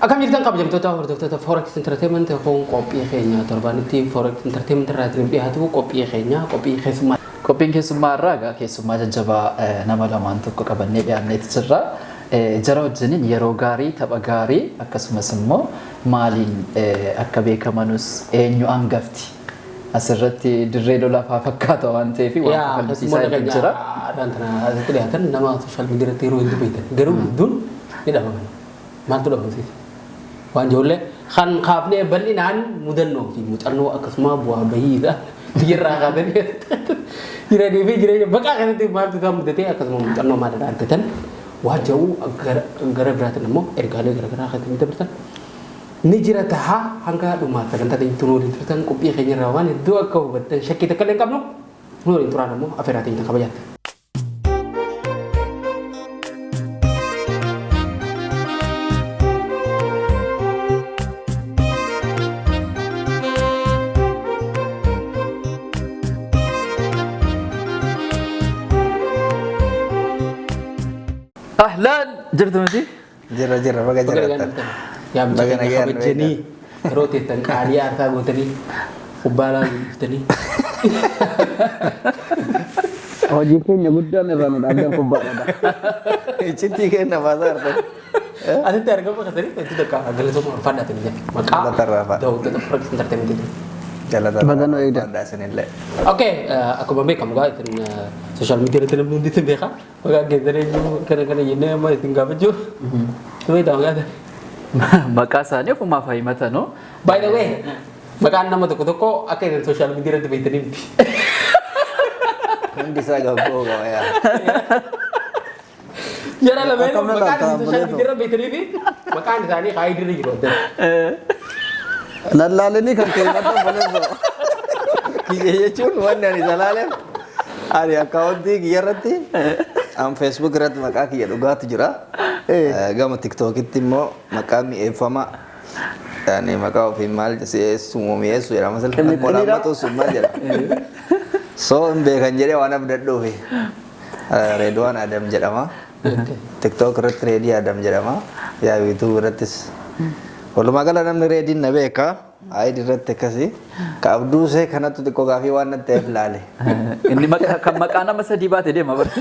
Akkam jirtan, kabajamtoota hordoftoota Forex Entertainment? Kun qophii keenya torbanitti Forex Entertainment irraa isiniif dhiyaatu, qophii keenya, qophii keessummaa. Qophiin keessummaa irraa egaa keessummaa jajjabaa nama lamaan tokko qabannee dhiyaanneeti jirra. Jara wajjiniin yeroo gaarii, tapha gaarii, akkasumas immoo maaliin akka beekamanus, eenyu hangafti asirratti dirree lolafaa fakkaata waan ta'eef waan kafalchiisaa hedduu jira. Har'aan tana asitti dhiyaatan nama social media irratti yeroo hedduu beektan, garuu hedduun ni dhabaman. Maaltu dhabamsiise? Waan ijoollee kan kaafnee bal'inaan mudannoo fi muuxannoo, akkasuma bu'aa bahiidha biyyarraa kaasanii jiranii fi jireenya baqaa keessatti maaltu isaan mudatee, akkasuma muuxannoo maalirraa argatan waan jedhu, gara biraatiin immoo ergaalee garaagaraa kan itti dabarsan ni jira tahaa. Hanga dhumaa sagantaa keenyatti nu waliin turtan, qophii keenya irraa waan hedduu akka hubattan shakkii takka illee hin qabnu. Nu waliin turaan ammoo afeeraa teenya kabajaatti. Ahlaan, jirtu miti? Jira jira, baga jiraattan. Yaa Baga keenya nagaan nu kabajanii yeroo teettan qaalii aarsaa gootanii kubbaa laaluu dhuftanii. Hojii keenya guddaan irraa nu dhaabdan kubbaadha. Iccitii kenna baasaa argan. Asitti argama kasanii hedduu takka galatooma, ulfaadhaatiin jedha. Maqaa Galatarraa fa'a. daawwattoota Forex Entertainment. Jalata. Baga nu eegdan. Isinillee. Okay, akkuma beekamu gaa isin social media irratti namni hundi isin beeka. Maqaan keessan eenyu kana kana jennee amma isin gaafachuu. Beektaa maqaa isaanii? Maqaa isaanii ofumaaf haa himatanu. By the way, maqaan nama tokko tokko akka isin social media irratti beektanii miti. Hundi isaa gabboo qaba yaa. Jara lameen Akkam na maqaan laalta, isin social obboleessoo? media irra beektanii fi maqaan isaanii haayidirra jiru adda. Lallaalinii kan kee madda, obboleessoo. Kiyya jechuun wanni ani isa laaleef, ani akkaawuntii kiyya irratti, an Facebook irratti maqaa kiyya dhugaatu jira. Gama TikTokitti immoo maqaa mi'eeffamaa. Yani maqaa ofii maal si'eessu moo mi'eessu jedhama sila. Qimixxiliidha? Akkuma sun maal jedhama. So hin beekan jedhee waan abdadhuufi. Reedwaan Adam jedhama. TikTok irratti Reedii Adam jedhama. Yaa, YouTube irrattis. Walumaa gala namni Reediin na beeka. Ayid irratti akkasii. Ka Abduusee kanattu xiqqoo gaafii waan natti ta'eef laale. Inni kan maqaa nama sadii baate deema bara.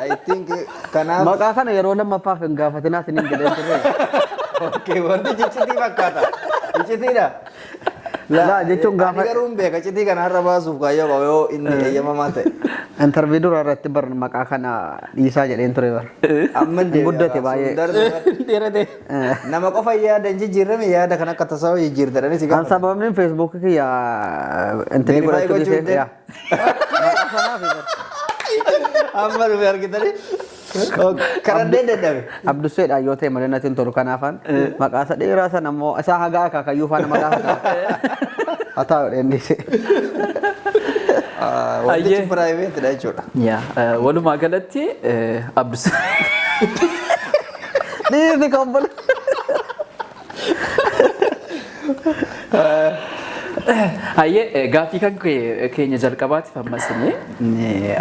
I think kanaaf. Maqaa kana yeroo lammaffaaf hin gaafatinaa isiniin jedhee turre. Okay, wanti iccitii fakkaata. Iccitiidha. Laa, jechuun Ani garuu hin beeka, iccitii kana har'a baasuuf kaayyoo qaba yoo inni eeyyamamaa ta'e. Interview dura irratti bar maqaa kana dhiisaa jedheen ture bar. Amma Hin guddate baay'ee. Dheerate. Nama qofa yaada hin jijjiirrame, yaada kan akka tasaa jijjiirtadhani si Kan gaafata. sababni Facebook kiyya intini Verify godhachuu gochuu dhiisee hin yaa. Maqaa sanaaf bar. Amma dhufe argitanii karandeen dadhabe. Abduseedha yoo ta'e malee natti hin tolu, kanaafan maqaa isa dheeraa sana immoo isaa hagaa akaakayyuu faana maqaa sana haa taa'u dheendise. Wantichi Ayyee. private dha jechuudha. Yaa, walumaa galatti Abdus Dhiirri kan bala. Hayyee, gaaffii kan keenya jalqabaatiif ammas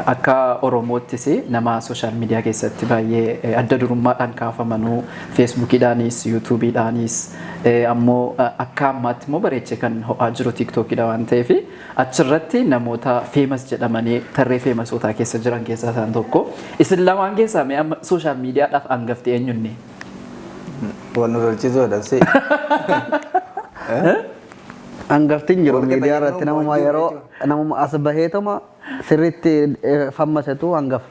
akka Oromoottis nama social media keessatti baay'ee adda durummaadhaan kaafamanuu, Facebookiidhaanis, YouTubeiidhaanis, ammoo akka ammaatti immoo bareechee kan ho'aa jiru TikTokiidha waan ta'eef, achirratti namoota famous jedhamanii tarree famousootaa keessa jiran keessaa isaan tokko. Isin lamaan keessaa mee amma social mediadhaaf hangafti eenyunni? Waan nu tolchisuudha si. Hangaftiin jiru Walqixa miidiyaa irratti jennuun namuma waan jiru yeroo namuma as baheetuma sirriitti fammasetu hangafa.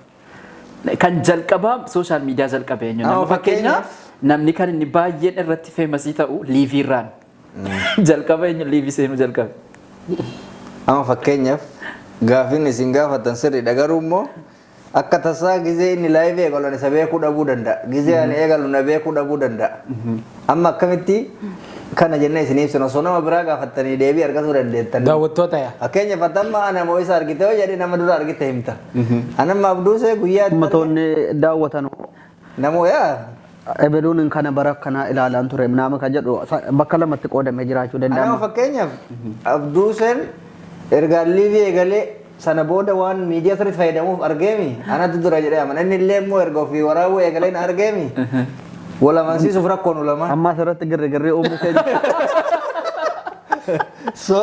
Kan jalqabaa social media jalqabe eenyu? Amma Nama fakkeenyaaf namni kan inni baay'een irratti famousii ta'u liveiirraan. Jalqaba eenyu liveii seenuu jalqabe? Amma fakkeenyaaf gaafiin isin gaafatan sirriidha, garuu immoo akka tasaa gizee inni liveii eegalu ani isa beekuu dhabuu danda'a. Gizee ani eegalu na beekuu dhabuu danda'a. Amma akkamitti kana jennee isin ibsinu? Osoo nama biraa gaafattanii deebii argatuu dandeettan. Daawwattoota yaa. Fakkeenyaaf atamma ana moo isa argite yoo jedhe, nama dura argite himta. Anamma Abduusee guyyaa itti arge- Ummatoonni daawwatan Namoo yaa ebeluun kana bara akkanaa ilaalaan ture nama kan jedhu bakka lamatti qoodamee jiraachuu Anama danda'ama. fakkeenyaaf Abduuseen ergaa liveii eegalee sana booda waan miidiyaa sirriitti fayyadamuuf argeemi anatu dura jedhee amana. Inni illee immoo erga ofii waraabuu eegalee na argeemi. Wal amansiisuuf rakkoon ulamaan. Amma asirratti girrigirrii uumuu keenya. So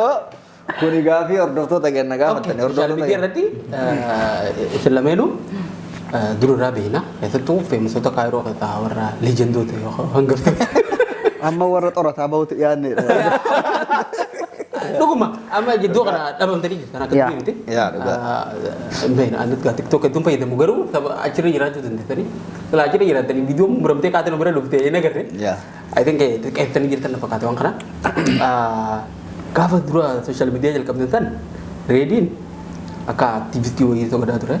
kuni gaafii hordoftoota kenna gaafatani Social hordoftoota media kenna. irratti isin lameenuu dur irraa beekna. Keessattuu famousota Kaayiroo keessaa warra legendoota yookaan hangaftoota. Amma warra xorataa bahutti dhiyaannedha. Dhuguma amma jidduu kana dhabamtanii jirtan akka Yaa. durii miti. Yaa, dhugaa. Beekna ani TikTok hedduun fayyadamu garuu achirra jiraachuu dandeessanii. Silaa achirra jiraatanii viidiyoo muramtee kaatee nu bira dhuftee hin agarre. Yaa. I think xiqqeessanii jirtan na fakkaate waan kana. Gaafa dura social media jalqabdan san Reediin akka activistii wayii tokko godhaa ture.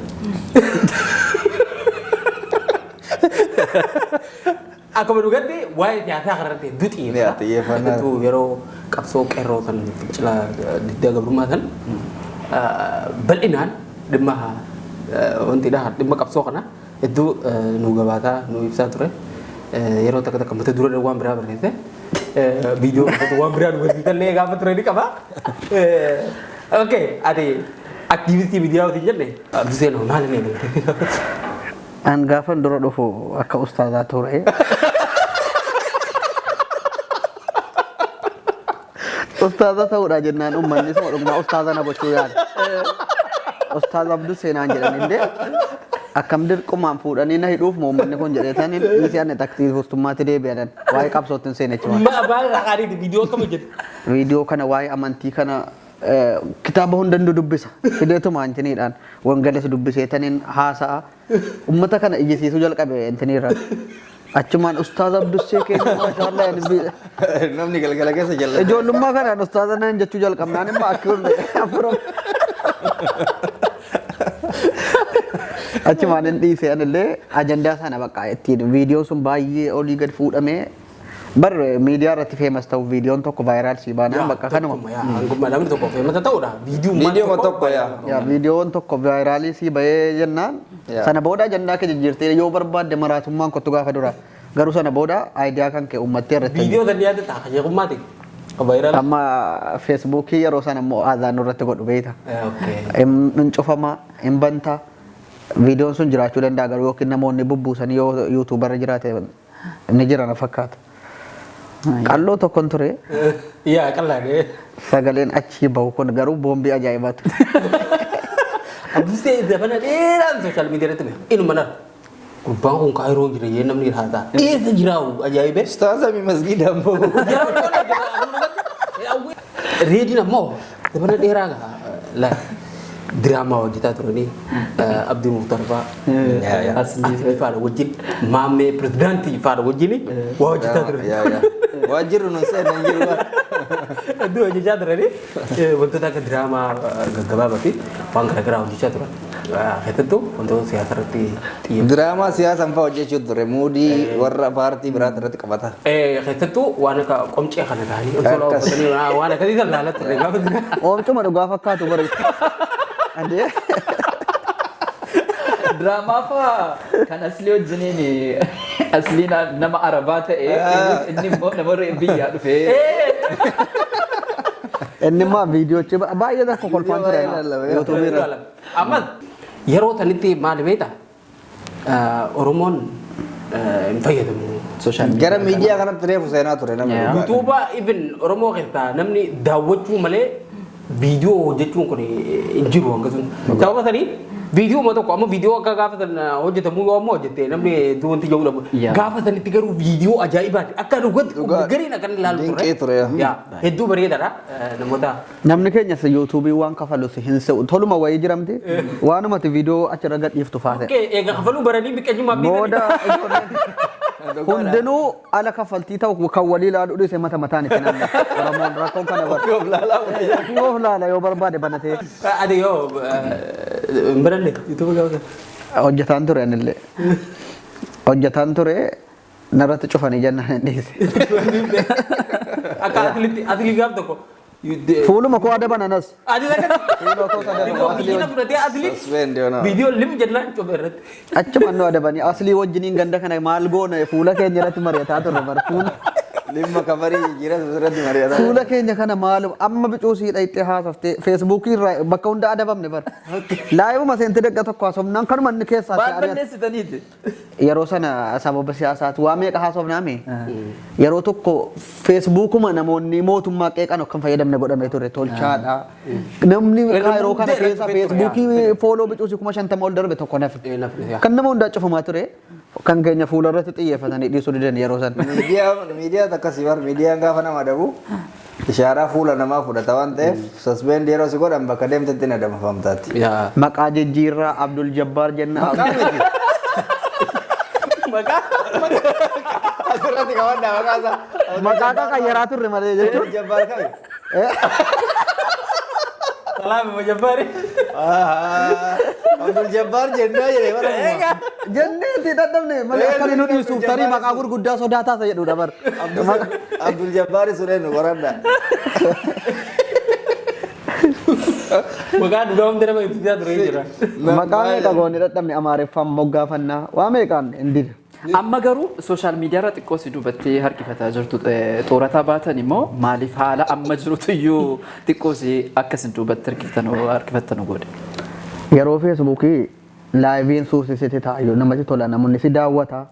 Akkuma dhugatti waa'ee siyaasaa kanarratti hedduu xiyyeeffata. Yaa, xiyyeeffannaa. Keessattuu yeroo qabsoo qeerroo san fincila diddaa gabrummaa san bal'inaan dhimma wantidha dhimma qabsoo kana hedduu nu gabaasaa nu ibsaa ture. Yeroo takka takka mata duree waan biraa barreesse viidiyoo waan biraa nu barsiisallee gaafa ture ni qaba. Okay, ati activistii miidiyaa hojii jenne Abduseen maal inni eegalte? An gaafan dura dhufu akka ustaazaa ture. Ustaaza ta'uudha jennaan uummanni sama dhugumaa ustaaza na gochuu yaala. Ustaaza Abduu seenaan jedhan illee akkam dirqumaan fuudhanii na hidhuuf moo uummanni kun jedhee taniin dhiisee ani activistummaatti deebi'an waa'ee qabsootti hin seene jechuudha. Maal irraa qaaliiti viidiyoo akkam hojjete? Viidiyoo kana waa'ee amantii kana kitaaba hunda nu dubbisa. Fideetuma intiniidhaan wangeelas dubbisee taniin haasa'a. Uummata kana iyyisiisuu jalqabe intiniirra. Achumaan ustaaza Abdussee keenya maashaallah Namni galgala keessa jallata. Ijoollummaa kanaan ustaaza naan jechuu jalqabnaan immoo akka afura. Achumaan hin dhiise anillee ajandaa sana bakka ittiin viidiyoon sun baay'ee olii gad fuudhamee bar miidiyaa irratti famous ta'u viidiyoon tokko viral sii baanaan bakka kanuma. Hangummaa namni tokko famousa ta'uudha. Viidiyoo Viidiyoo tokko yaa. Yaa viidiyoon tokko viralii sii bahee jennaan Yaa. sana booda ajandaa kee jijjiirtee yoo barbaadde maraatummaan kottu gaafa dura garuu sana booda idea kan kee uummattee irratti Viidiyoo san dhiyaate ta'a sheekummaati. Viral. Amma Facebookii yeroo sana immoo aazaan irratti godhu beekta. Okay. Hin cufama, hin banta. Viidiyoon sun jiraachuu danda'a garuu yookiin namoonni bubbuusanii yoo YouTuberra jiraate ni jira na fakkaata. Qalloo tokkon ture Yaa qal'aadhe. sagaleen achii bahu kun garuu boombii ajaa'ibaa ture. Abdusee zabana dheeraan social media irratti beeka. Inuma nara. Gurbaan kun Kaayiroo jira jee namni haasaa. Eessa jiraa'u ajaa'ibee. Ustaaza mi masgiidaan bahu. Reediin ammoo zabana dheeraa la diraamaa hojjetaa turanii Abdii Muktar fa'aa Aslii fa'aa wajjin maammee pirezidaantii fa'aa wajjin waa hojjetaa turan. Yaa yaa. Waajjirri nu seenan jiru. Hedduu hojjechaa turanii wantoota akka diraamaa gaggabaabaa fi waan garaagaraa hojjechaa turan. Keessattuu wantoota siyaasa irratti xiyyeeffatan. Diraamaa siyaasaan fa'aa hojjechuu ture. Muudii warra paartii biraati irratti qabata. Keessattuu waan akka qomcee kana ta'anii osoo uffatanii waan akkasii san laalaa turre gaafa dura. Oomcuma dhugaa fakkaatu bara. Andee Diraamaa fa'aa kan Aslii wajjiniin Aslii nama Arabaa ta'e inni immoo nama biyyaa dhufee Inni immoo viidiyoochi baay'ee tokko kolfaan ture YouTubeii irra. Ammas yeroo sanitti maal beektaa Oromoon hin fayyadamu. Social Gara miidiyaa kanatti reefu seenaa ture namni. Yeah. dhugaa. YouTubea even Oromoo keessaa namni daawwachuu malee viidiyoo hojjechuun kun hin jiru akkasuma. Sababa sanii viidiyoo tokko amma viidiyoo akka gaafa san hojjetamu yoo amma hojjette namni hedduu wanti jedhu dhabu. Yeah. Gaafa sanitti garuu viidiyoo ajaa'ibaati. Akka dhugatti Dhugaa. gariin akka inni ilaalu ture. Dinqii ture, yaa. Yaa hedduu bareedaadha namoota. Namni keenyas YouTubeii waan kafalus hin se'u. Toluma wayii jiramti. Waanumati viidiyoo achirra gadhiiftu faate. Okay, egaa kafaluu baranii biqilchummaa Booda ijoolleen hundinuu ala kaffaltii ta'u kan walii ilaaluu dhiise mata mataan itti namni. Oromoon rakkoon kana bara. Of laalaa Ofii of laala yoo barbaade banatee. Ati yoo hin baranne YouTubea gaafa sana. Hojjetaan ture anillee. Hojjetaan ture narratti cufanii jennaan hin dhiise. Akka atleetii atleetii gaaf tokko. Fuuluma koo adaban anas. Ati takka. Fuula koo adaban. Biyyi fudhatee atleet. Suspend yoo Viidiyoo lim jennaan cufe irratti. Achuma nu adabanii Aslii wajjiniin ganda kana maal goone fuula keenya irratti mari'ataa turre bara fuula. Dhimma kabarii jijjiiras irratti mari'ataa. Fuula keenya kana maalum amma bicuu sii dhayxee haasoftee Feesbuukii irraa bakka hunda adabamne bara. Liveuma seentee daqiiqaa tokko haasofnaan kanuma inni keessaa si Maal ari'ata. balleessitaniiti? Yeroo sana sababa siyaasaati waa meeqa haasofnaame, yeroo tokko Feesbuukuma namoonni mootummaa qeeqan akka hin fayyadamne godhamee ture tolchaadha. Namni yeroo kana keessa Feesbuukii follow bicuusi 50,000 ol darbe tokko nafi. Nafni yaa. Kan nama hundaa cufamaa ture, kan keenya fuula irratti xiyyeeffatanii dhiisuu didan yeroo sana. Miidiyaa akkasii bar, miidiyaan gaafa nama adabu ishaaraa fuula namaa fudhata waan ta'eef, suspend yeroo si godhan bakka deemtetti na adamfamtaatti. Yaa. Maqaa jijjiirraa Abdul Jabbaar jenna. Maqaa miti. Maqaa. Asirratti qabadhaa maqaa isaa. Maqaa qaqayyaraa turre malee jechuudha. Abdul Jabbaar kami? Salaam Jabbaari. Abdul Jabbaar jennaa jedhee bara kuma. Jennee itti dadhabne malee akka inni nu dhiisuuf tarii maqaa gurguddaa sodaataa isa jedhudha bar. Abdul Jabbaar sureen nu qoradha. Maqaa dhugaa hundi nama ibsisaa ture jira. Maqaa meeqa goone dadhabne, Amaariffaan moggaafannaa waa meeqaan hin dide. Amma garuu social media irra xiqqoo si duubattee harkifataa jirtu, xoorataa baatan immoo maaliif haala amma jirutu iyyuu xiqqoo si akkasin duubatti harkifattanu godhe? Yeroo Feesbuukii liveiin suusisitti taa'u namatti tola, namoonni si daawwata.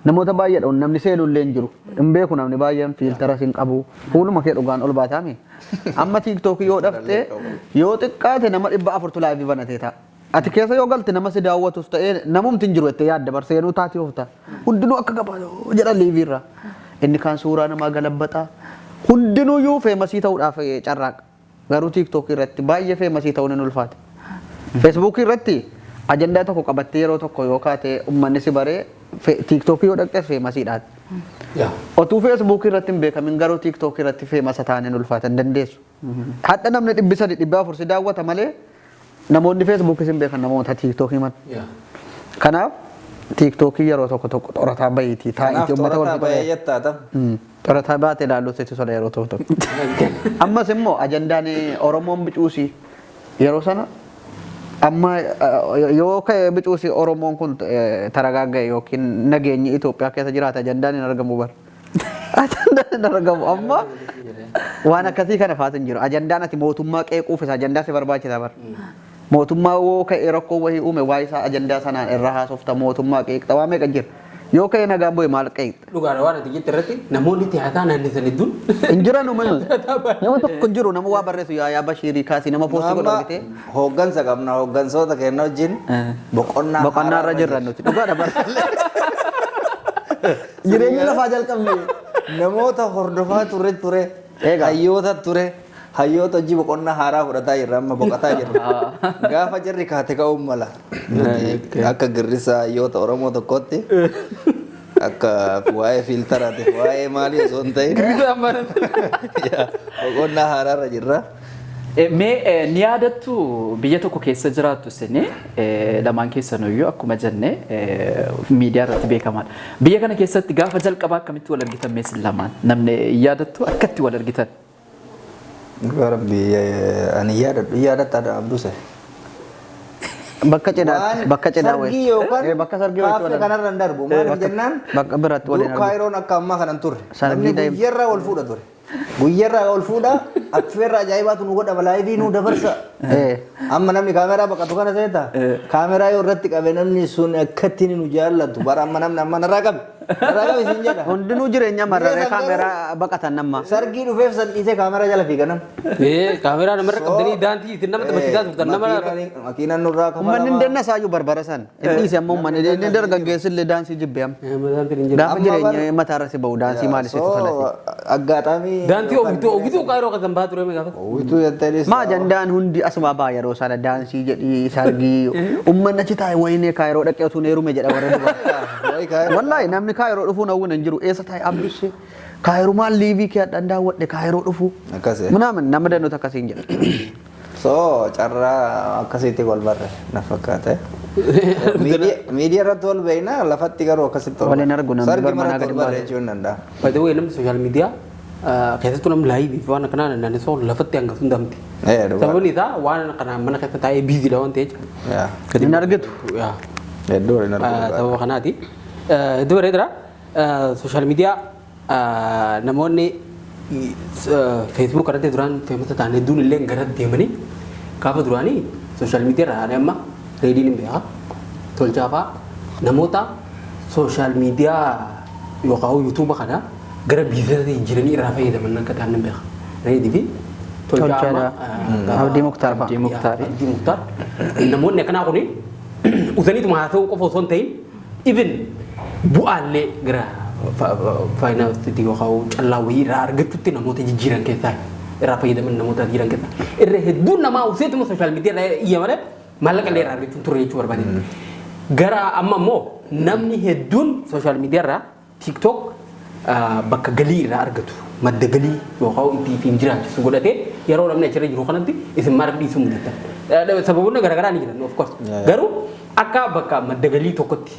Namoota baay'eedha, namni seenullee hin jiru. Hin beeku namni baay'een, filteras hin qabu. Fuuluma kee dhugaan ol baataami. Amma Tiiktookii yoo dhaftee, yoo xiqqaate nama 400tu live banatee ta'a. Ati keessa yoo galte nama si daawwatus ta'ee namumti hin jiru jettee yaadda, bar seenuu taatii oofta. Hundinuu akka gabaa jedha live irra. Inni kaan suuraa namaa galabbaxa. Hundinuyyuu famous ta'uudhaaf carraaqa. Garuu Tiiktookii irratti baay'ee famous ta'uun hin ulfaate. Feesbuukii irratti ajandaa tokko qabattee yeroo tokko yoo kaate uummanni si baree, Tiiktookii yoo dhaqxes famousiidhaati. Yaa. Otuu Feesbuukii irratti hin beekamin garuu Tiiktookii irratti famous ta'an hin ulfaata, hin dandeessu. Hadha namni 300, 400 si daawwata malee namoonni Feesbuukii hin beekan namoota Tiiktookii mal. Yaa. Kanaaf Tiiktookii yeroo tokko tokko xorataa bahiitii Kanaaf taa'itii uummata wal xorataa fixoo. bahee jettaa tam. Xorataa baate ilaaluu sitti tola yeroo tokko tokko. Ammas immoo ajandaan Oromoon bicuusi yeroo sana amma yoo ka'e bicuusi Oromoon kun taragaaga'e yookiin nageenyi Itoophiyaa keessa jiraate ajandaan hin argamu bara. Ajandaan hin argamu, amma waan akkasii kana faatu hin jiru. Ajandaan ati mootummaa qeequufis ajandaa si barbaachisa bara. Mootummaa yoo ka'e rakkoo wahii uume, waa isaa ajandaa sanaan irra haasofta, mootummaa qeeqxa, waa meeqa jira. Yoo ka'e nagaan bu'e maal qeeqxa? Dhugaadha, waan ati jette irratti namoonni tiyaataa naannisan hedduun. Hin jiran uumamu. Nama tokko hin jiru, nama waa barreessu yaayaa Bashiirii kaasii nama post godhu Amma argitee. hooggansa qabna, hooggansoota keenya wajjin boqonnaa Boqonnaa irra haaraa jirra nuti. Dhugaadha bara. Jireenya lafaa jalqabne. Namoota hordofaa ture, Egaa. hayyoota ture, hayyoota hojii boqonnaa haaraa fudhataa jirra, amma boqotaa jirra. Gaafa jarri kaate ka'uun mala. Nuti akka girrisaa hayyoota Oromoo tokkotti akka waa'ee filteraatiif waa'ee maalii osoo hin ta'in boqonnaa haaraarra jirra. Mee ni yaadattu, biyya tokko keessa jiraattu isin lamaan keessanuyyuu akkuma jenne miidiyaa irratti beekamaadha. Biyya kana keessatti gaafa jalqabaa akkamitti wal argitan mee isin lamaan? Namni yaadattu akkatti wal argitan? Dhugaa Rabbi, ani yaadadhu, yaadatta Abduse. Bakka cidhaa, bakka cidhaa Sargii wayii. yookaan Bakka sargii wayiitti kaaffee wal kanarra hin darbu. Maaliif jennaan Bakka biratti waliin dur argitu. Kaayiroon akka ammaa kanan turre. Sargii Namni guyyarraa wal fuudha ture. Guyyarraa wal fuudha, affeerra ajaa'ibaatu nu godhama, live nu dabarsa. Amma namni kaameraa baqatu kana seeta. Kaameraa yoo irratti qabe namni sun akkatti nu jaallatu. Bara amma namni amma narraa qabe. Narraa qabe siin jedha. Hundinuu jireenya mararee Biyya san kaameraa baqatan nama. Sargii dhufeef san dhiisee kaameraa jala fiiga namni. Kaameraa namarra qabdanii daantii ittiin nama taphachiisaa turtan nama. Makiinaan nurraa Uummanni hin kafalama. danna barbara san. Inni dhiise amma uummanni inni dargaggeessi illee daansii jibbe amma. Daantiin hin jiru. Gaafa Amma jireenya mataarra si bahu daansii maali sitti tolate? Aggaataamii. Daantii owituu owituu kaayiroo kan bahaa ture gaafa. Owituu jettee Maa ajandaan hundi asuma baa yeroo sana, daansii jedhii, sargii, uummanni achi taa'e wayinee kaayiroo dhaqee utuu heerume jedha warra duba. Wallaahi namni kaayiroo dhufuun hawwin hin jiru, eessa taa'e Abdusse kaayirumaan live kee hadhaan daawwadhe kaayiroo dhufu. Akkasii. Minaamin nama danuutu akkasiin jedha. So carraa akkasitti wal barre na fakkaate. Miidiyaa irratti wal beekna, lafatti garuu akkasitti wal Waliin argu namni Sargii bar manaa maratti gadi wal barre baase. jechuun hin danda'a. By the way, namni social media keessattuu namni live fi waan akkanaa naannisoo lafatti hanga sun damti. Dhugaa. Sababni isaa waan kana mana keessa taa'ee busydha waan ta'eef. Yaa. Hin argitu. Yaa. Hedduu waliin argu. Sababa kanaati. Hedduu bareedara. Social media Namoonni Facebook irratti duraan famous ta'an hedduun illee gara deemanii gaafa duraanii social media irraa ani amma Reediin hin beeka, Tolchaa fa'aa namoota social media yookaan YouTube kana gara business jiranii irraa fayyadaman akka ta'an hin beeka. Reedii fi Tolchaa amma Tolchaadha. Abdii Muktaar fa'a. Abdii Muktaar. Abdii Muktaar. Namoonni akkanaa kuni usaniituma haa ta'u qofa osoo hin ta'in, even bu'aallee gara faayinaansiitti yookaan callaa wayii irraa argachuutti namoota jijjiiran keessaa, irraa fayyadaman namoota jiran keessaa. Irra hedduun namaa useetuma social media irraa iyya malee maallaqa illee irraa argachuun turre jechuu barbaade. Gara amma immoo namni hedduun social media irraa TikTok bakka galii irraa argatu, madda galii yookaan itti ittiin jiraachisu godhatee yeroo namni achirra jiru kanatti isin maaliif dhiisuu mudattan? Sababoonni garaagaraa ni jiran, of course. Garuu akka bakka madda galii tokkotti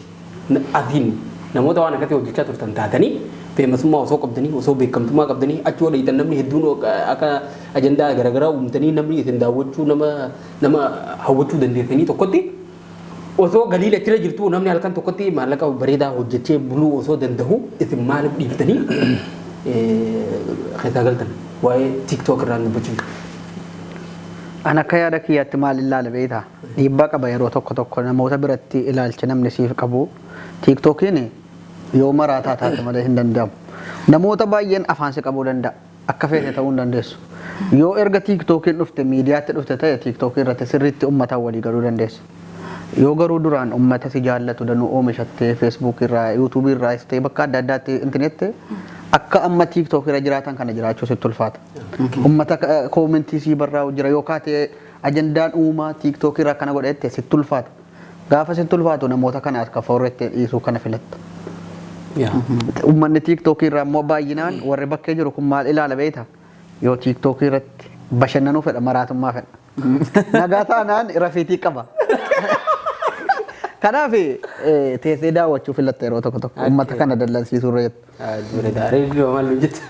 asiin namoota waan akkasii hojjechaa turtan taatanii, famousummaa osoo qabdanii, osoo beekamtummaa qabdanii, achi yoo dheeytan namni hedduun akka ajandaa garaagaraa uumtanii namni isin daawwachuu nama hawwachuu dandeessanii tokkotti, osoo galiin achirra jirtu, namni halkan tokkotti maallaqa bareedaa hojjechee buluu osoo danda'u, isin maaliif dhiiftanii keessaa galtan? Waa'ee TikTok irraa dubbachuu. An akka yaada kiyyaatti maal ilaala beektaa? Dhiibbaa qaba yeroo tokko tokko namoota biratti ilaalcha namni siif qabu. TikTokiin yoo maraataa taate malee hin danda'amu. Namoota baay'een afaan si qabuu danda'a. Akka feete ta'uu hin dandeessu. Yoo erga TikTokiin dhufte miidiyaatti dhufte ta'e, TikTokii irratti sirriitti uummataan walii galuu dandeessa. Yoo garuu duraan uummata si jaallatu danuu oomishattee Facebook irraa, YouTube irraa ta'e, bakka adda addaatti intinette, akka amma TikTok irra jiraatan kana jiraachuu sitti ulfaata. Uummata commentii sii barraa'u jira yookaan ta'e ajandaan uumaa TikTok irra akkana godhette sitti ulfaata. Gaafa sitti ulfaatu namoota kana akka foorrettee dhiisuu kana filatta. Uummanni TikTok irraa immoo baay'inaan warri bakkee jiru kun maal ilaala beektaa? Yoo TikTok irratti bashannanuu fedha, maraatummaa fedha. Nagaa taanaan rafiitii qaba. Kanaaf teessee daawwachuu filatta yeroo tokko tokko uummata kana dallansiisuu irra jettu. Bareedaa. Reedii maal nu jette?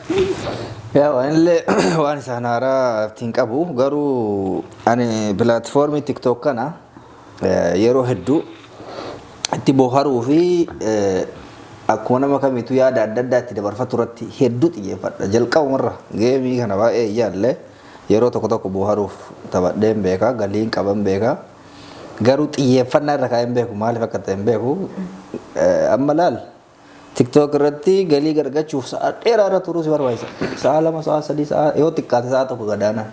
Yaa, waan illee waan isaan haaraa ittiin qabu, garuu ani platformii TikTok kana yeroo hedduu itti bohaaruu fi akkuma nama kamiitu yaada adda addaa itti dabarfatu irratti hedduu xiyyeeffadha. Jalqabumarra gameii kana baay'ee yaalle, yeroo tokko tokko bohaaruuf taphadheen beeka, galiin qaban beeka. Garuu xiyyeeffannaa irra kaa'een beeku, maaliif akka ta'e hin beeku. Amma laal, TikTok irratti galii argachuuf sa'a dheeraa irra turuu si barbaachisa. Sa'a 2, sa'a 3, sa'a yoo xiqqaate sa'a 1 gadaanaan.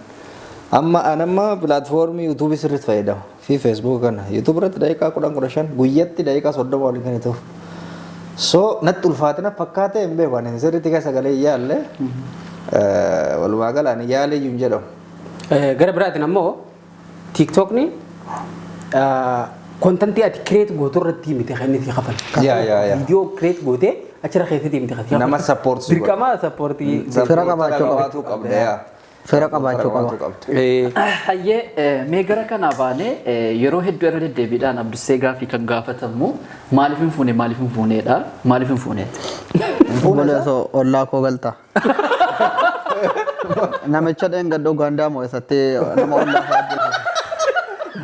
Amma an amma platformii YouTubeii sirriitti fayyadama. Fi Facebook kana. YouTube irratti daqiiqaa 10, 15, guyyatti daqiiqaa 30 waliin kan ta'u. So natti ulfaatina fakkaatee hin beeku, ani sirriitti keessa galee yaalle, walumaa gala ani yaalee iyyuu hin jedhamu. Gara biraatiin ammoo TikTokni contentii ati create gootu irratti miti kan inni si kafalu. Yaa, yaa, yaa. Viidiyoo create gootee achirra keessatti miti kan si Nama support si godha. Dirqama supportii. Fira qabaachuu qaba. Qabaatuu qabda yaa. Fira qabaachuu qaba. Qabda. Hayyee, mee gara kanaa baanee yeroo hedduu irra deddeebiidhaan Abdussee gaafii kan gaafatamu maaliif hin fuune, maaliif hin fuuneedha, maaliif hin fuuneeti? Obboleessoo ollaa koo galta. Namicha dheengadda Ugaandaa moo eessatti nama ollaa isaa ajjeese.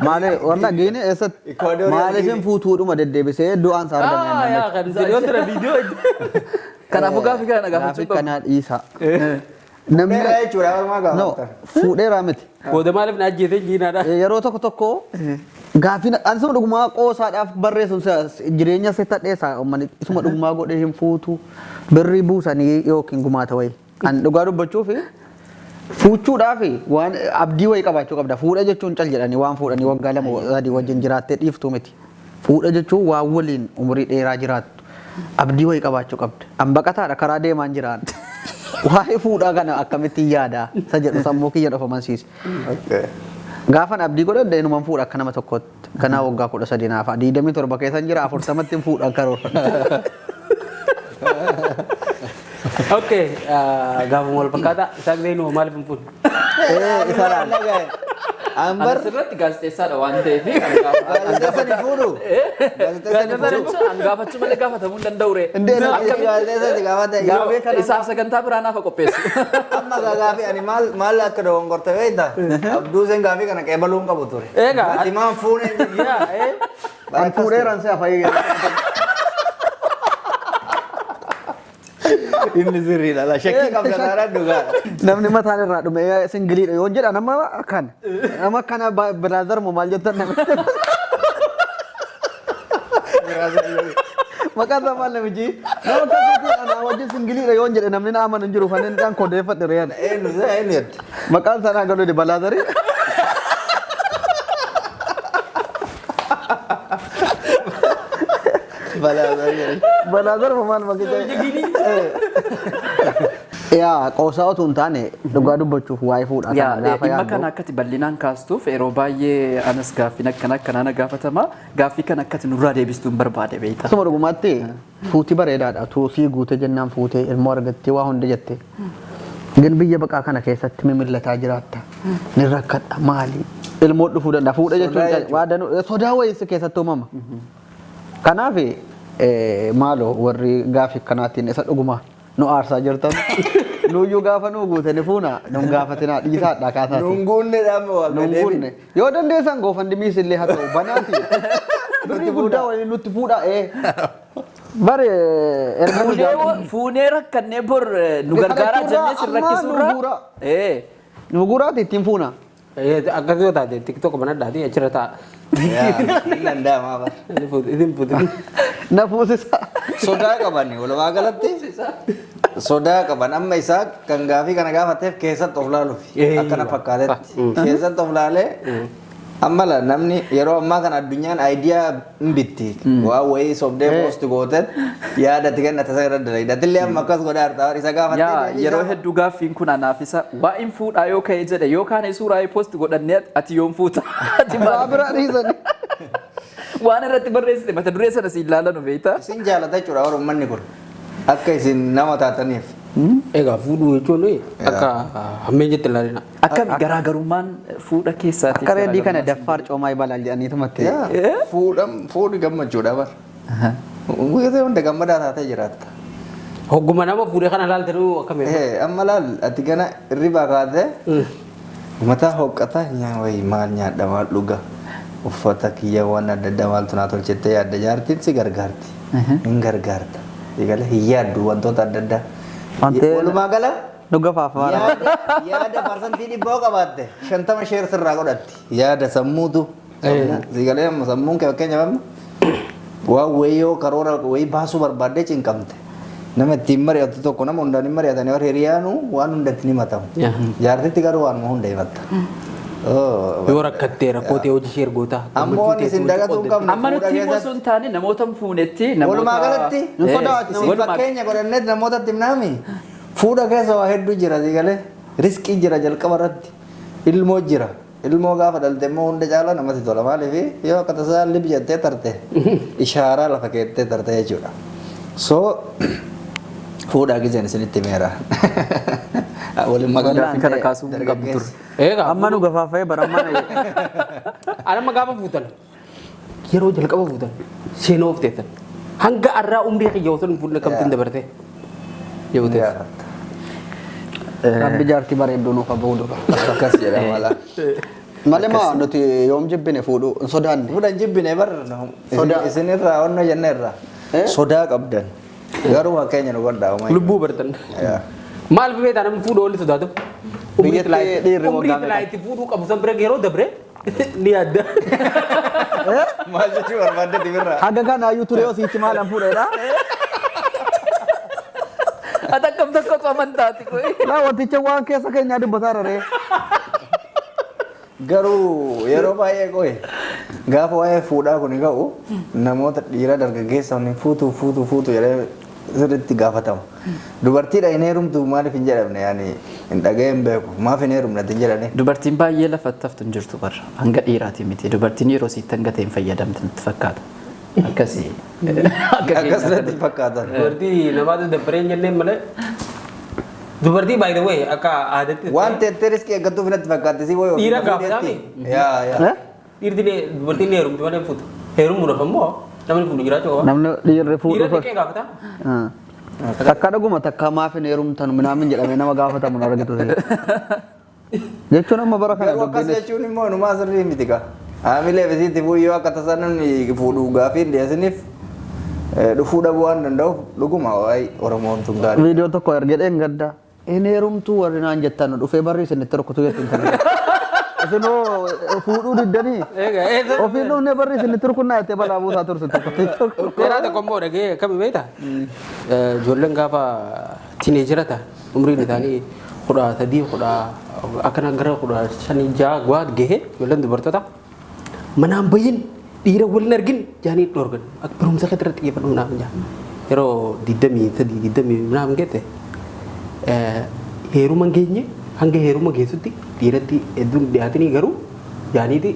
Maali walla giini eessatti Ecuadorial maaliif hin fuutuudhuma deddeebisee du'aan isaa argame. Yaa, kan viidiyoo ture viidiyoo. Kanaafuu gaafii kana na gaafachuu Gaafii qabu. kanaa dhiisa. Namni Fuudheera jechuudha walumaa no gaafatan. fuudheeraa miti. Booda maaliif na ajjeese jiinaadha. Yeroo tokko tokko gaafii ani isuma dhugumaa qoosaadhaaf barreessu jireenya sitti hadheessa, uummanni isuma dhugumaa godhee hin fuutu, birrii buusanii yookiin gumaata wayii. An dhugaa dubbachuuf fuuchuudhaaf waan abdii wayii qabaachuu qabda. Fuudha jechuun cal jedhanii waan fuudhanii waggaa 2, 3 wajjin jiraattee dhiiftuu miti. Fuudha jechuun waan waliin umurii dheeraa jiraattu. Abdii wayii qabaachuu qabda. An baqataadha, karaa deemaan jiraan. Waa'ee fuudhaa kana akkamittiin yaada isa jedhu sammuu kiyya dhufa mansiise. Gaafan abdii godhadhe inuman fuudha akka nama tokkootti. Ganaa waggaa 13 naafa. 27 keessan jira, 40tti hin fuudhan karoorfadha. Okay, gaafuma wal fakkaataa isaa gisee maaliif hin fuune? Isa laal. Ambar Asirratti gaazexeessaadha waan ta'eef gaazexeessa ni fuudhu. Gaazexeessa ni fuudhu. an gaafachuu malee gaafatamuu hin danda'u ree. Indee Gaazexeessa si gaafata. Gaafii kana Isaaf sagantaa biraa naafa qopheessu. Amma gaafii ani maal maal akka dogongorte beekta? Abduuseen gaafii kana qeebaluu hin qabu ture. Egaa. Ati maan fuune hin jedhu. Yaa ee. An fuudheeran si'a fayyee. Inni sirriidha. La shakkii qabda taanaan dhugaadha. Namni mataan irraa dhume singiliidha yoon jedha nama akkana. Nama akkana brother moo maal jettan nama. Maqaan isaa maal namichi? Nama akkasitti anaa wajjin singiliidha yoon jedhe namni na amanu hin jiru kan inni dhaan kodeeffadhe reeyyan. Eenyu eenyu jette? Maqaan isaa naa galu balaazarii. Balaa. Balaazar moo maal maqaa? Yaa, qoosaa otoo hin taane dhugaa dubbachuuf waa'ee fuudhaa Yaa, kana gaafa dhimma yaaddu. kana akkati bal'inaan kaastuuf yeroo baay'ee anas gaaffiin akkana akkanaa na gaafatama. Gaaffii kana akkati nurraa deebistuun barbaade beekta. Asuma dhugumaatti fuutii bareedaadha. Tuusii guute jennaan fuutee ilmoo argattee waa hunda jette. Gin biyya baqaa kana keessatti mimillataa jiraatta. Ni rakkadha maali? Ilmoo dhufuu danda'a. Fuudha jechuun waa danuu sodaa wayii keessatti uumama. Kanaaf maaloo warri gaaffii akkanaatiin isa dhuguma nu aarsaa jirtan. Nuyyuu gaafa nu guute ni fuuna nun gaafatinaa dhiisaadha kaasaati. Nuun guunne dhaama waa. Nun guunne. Yoo dandeessan GoFundMes illee haa ta'u banaati. Birrii guddaa waliin nutti fuudha ee. Bare erga nu Fuunee fuunee rakkannee bor nu gargaaraa jennee sin rakkisuurraa. Nu guuraa. Nu guuraati ittiin fuuna. Akkas yoo taate TikTok banadhaati achirra taa'a. Hin danda'amaa bara. Isin fuuti. Na fuusisa. Sodaa qaban walumaa galatti sodaa qaban. Amma isaa kan gaafii kana gaafateef keessatti of laaluuf akkana fakkaatetti keessatti of laalee amma la namni yeroo ammaa kana addunyaan idea hin bitti, waa wayii sobdee post gootet yaadatti kennate isa irra dalagdi. Atillee amma akkas godhaa jirta isa Yaa, gaafattee. Yeroo hedduu gaaffiin kun anaaf isa waa'in fuudhaa yoo ka'e jedhe yookaan suuraa post godhannee ati yoom fuuta? Ati Waa maal? biraa dhiisani. Waan irratti barreessite mata duree sana si ilaalanu beektaa? Isin jaalata jechuudha warra uummanni kun akka isin nama taataniif. Egaa fuudhuu jechuun akka hammeenyatti ilaalina. Akkami garaagarummaan fuudha keessaatii? Akka reedii kana daffaar coomaa ibalaal jedhaniitumatti. Yaa, fuudham fuudhi gammachuudha bara. Guyyaa hunda gammadaa taatee jiraatta. Hogguma nama fuudhee kana ilaaltanuu akkamii? Amma laal, ati gana hirribaa kaatee mataa hoqqataa nyaa wayii maal nyaadha, maal dhuga, uffata kiyya waan adda addaa maaltu naa tolchettee yaadda. Jaartiin si gargaarti, hin gargaarta, eegale hin yaaddu wantoota adda addaa. Walumaa gala Nu gafaafaa. Yaada 100% yoo qabaatte 50 share sirraa godhatti. Yaada sammuutu si galee. Amma sammuun kee fakkeenyaaf amma waan wayii yoo karoora wayii baasuu barbaaddee cinqamte nama ittiin mari'atu tokko nama hundaan hin mari'atanii warri hiriyaanu waan hundatti ni himatamu. Jaartitti garuu waanuma hunda himatta. Yoo rakkattee rakkoo ta'e hojii ishee ergoota. Ammoo wanni isin dagatuu hin qabne Amma fuudha nuti immoo keessatti osoo hin taane namoota hin fuunetti namoota Walumaa galatti Hin sodaatu. isin fakkeenya godhanneet namootatti himnaami. Fuudha keessa waa hedduu jira, si galee riskii jira, jalqaba irratti ilmoo jira. Ilmoo gaafa dhalte immoo hunda caalaa namatti tola. Maaliif? Yoo akka tasaa lib jettee tarte ishaaraa lafa keettee tarte jechuudha. So fuudhaa gizeen isinitti himeera. Waliin maqaa Gaaffii kana kaasuu hin qabnu turre. Egaa Amma nu gafaafee barammaan. Anamma gaafa fuutan yeroo jalqaba fuutan seenoo of teessan hanga arraa umrii kiyya osoo hin fuudhne kamtiin dabarte yoo teessan. Rabbi jaartii bareedduu nuuf haa dura. Akkas jedhama laa. Malee maa nuti yoom jibbine fuudhuu hin sodaanne. Fuudhan jibbine bar. Sodaa. Isinirraa onnoo jenne irraa sodaa qabdan garuu fakkeenya nu godhaa uumaa. Lubbuu bartan. Maal beektaa namni fuudhuu olli sodaatuuf? Biyyatti dhiirri Umrii waggaa meeqa? filaa itti fuudhuu qabu san bira yeroo dabre ni yaadda. Maal jechuu barbaadde birraa? Haga kanaayyuu ture osiitti maalan fuudheedha. Ati akkam tokko amantaati koo. Laa, wanticha waan keessa keenyaa dubbataa raree. Garuu yeroo baay'ee qoye gaafa waa'ee fuudhaa kun ka'u namoota dhiira dargaggeessa waliin fuutuu fuutuu fuutuu jedhee sirriitti gaafatama. Dubartiidha hin heerumtu maaliif hin jedhamne? Yaani hin dhaga'ee hin beeku, maaf hin heerumne hin jedhani. Dubartiin baay'ee lafatti haftu hin jirtu barra. Hanga dhiiraatii miti. Dubartiin yeroo siitti hanga ta'e hin fayyadamte natti fakkaata. Akkasii. Akka Akkas keenya natti fakkaatan. Dubartii namaatu dabbaree hin jenneen malee. Dubartii by the way akka aadaatti. Waan teettee riskii eeggattuuf natti fakkaatti si wayii. Dhiira gaafataami? Yaa yaa. Dhiirti dubartiin ni heerumti malee hin fuutu. Heerumuudhaaf ammoo namni fuudhu jiraachuu qaba. Namni dhiirri fuudhu. Dhiira xiqqee gaafata. Takka dhuguma takka maaf hin heerumtan minaamin jedhamee nama gaafatamu na argitu. Jechuun amma bara kana Garuu akkas dubbiin jechuun immoo inumaa sirrii miti ka. Haamilee bisiitti fuudhu yoo akka tasaa namni fuudhu gaafii hin dhiyeessiniif Dhufuu dhabuu waan danda'uuf dhuguma waa'ee Oromoon tun gaarii. Viidiyoo tokko ergedheen gadda. Inni heerumtuu warri naan jettan dhufee barri isinitti rukutu jettu intala. Isinoo fuudhuu diddanii. Egaa eessa? Ofiin dhufnee barri isinitti rukunnaa jettee balaa buusaa turte tokko tokko. Dheeraa tokko immoo dhagee akkami beektaa? Ijoolleen gaafa teenagera ta'an umriin isaanii 13 kudha akkana gara 15 6 waa gahe ijoolleen dubartoota manaan bayyin dhiira waliin argin jaanii dhorgan akka barumsa keetti irratti xiyyeeffadhu naaf jaa. Yeroo 23 20 naaf geette heeruma hin geenye hanga heeruma geessutti dhiiratti hedduun dhiyaatanii garuu jaaniiti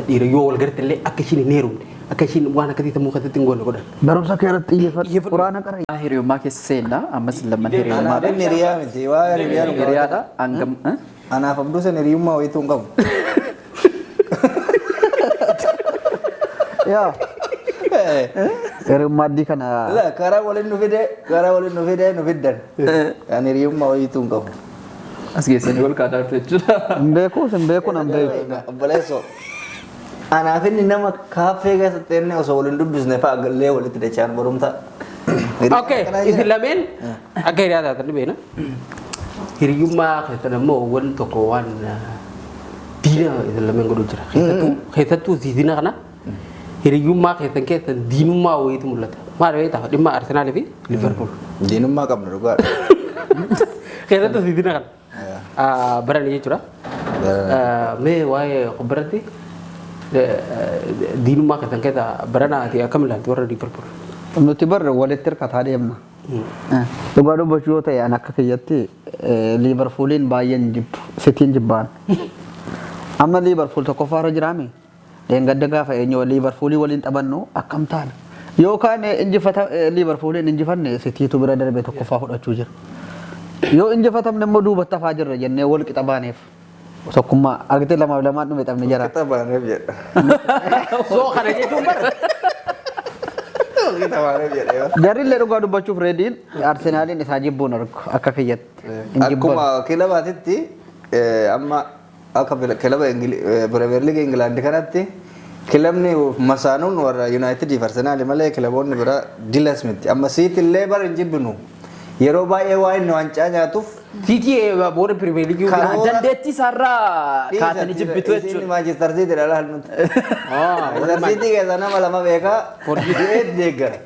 dhiira yoo wal garte illee akka ishiin hin heerumne akka ishiin waan akkasii sammuu keessatti hin goone godhan. Barumsa kee irratti xiyyeeffadhu. Quraana qara. Hiriyummaa keessa seenna ammas lamman hiriyummaadha. Anaaf inni hiriyaa miti waa hiriyaa nu Hiriyaadha hangam Anaaf Abduu san hiriyummaa wayituu hin qabu. Yaa. Hiriyummaa addii kana. La karaa waliin nu fide karaa waliin nu fide nu fiddan. Ani hiriyummaa wayituu hin qabu. As geessanii wal kaadaa jirtu jechuudha. Hin beeku hin beeku nan beeku. Obboleessoo. Anaaf inni nama kaaffee keessatti inni osoo waliin dubbisne fa'a gallee walitti dachaan barumsa. Okay, isin lameen akka hiriyaa taatan ni beekna. Hiriyummaa keessan ammoo wanti tokko waan diina isin lameen godhu jira. Keessattuu season kana hiriyummaa keessan keessan diinummaa wayiitu mul'ata. Maal beektaa dhimma Arsenaalii fi Liverpool. Diinummaa qabna dhugaadha. Keessattuu season kana baranii jechuudha. Mee waa'ee kubbaratti diinummaa keessan keessa barana ati akkam ilaalti warra Liverpool? Nuti barra walitti hirkataa deemna. Dhugaa dubbachuu yoo ta'e an akka kiyyatti Liivarpuuliin baay'een jibbu. Sitiin jibbaan. Amma Liivarpuul tokkoffaarra jiraame. Dheengadda gaafa eenyu Liivarpuulii waliin taphannu akkam taana. Yookaan injifata Liivarpuuliin injifanne Sitiitu bira darbe tokkoffaa fudhachuu jira. Yoo injifatamne immoo duubatti hafaa jirra jennee wal qixa baaneef. Tokkummaa argitee lamaaf lamaan dhume taphni jara. Qixa baaneef jedha. So kana jechuun bara Qixa baaneef jedha. Jarri illee dhugaa dubbachuuf reediin Arsenaaliin isaa jibbuun argu akka kiyyatti. Hin jibban. Akkuma kilabaatitti amma akka kilaba Premier League Ingilaandi kanatti kilabni masaanuun warra United fi Arsenal malee kilaboonni biraa dilas miti. Amma City illee bara hin jibbinu. Yeroo baay'ee waan inni waancaa nyaatuuf City booda Premier League Dandeettii isaarraa kaatanii jibbitu jechuudha. Manchester City dha laal nuti. Manchester City keessa nama lama beekaa du'eet deeggara.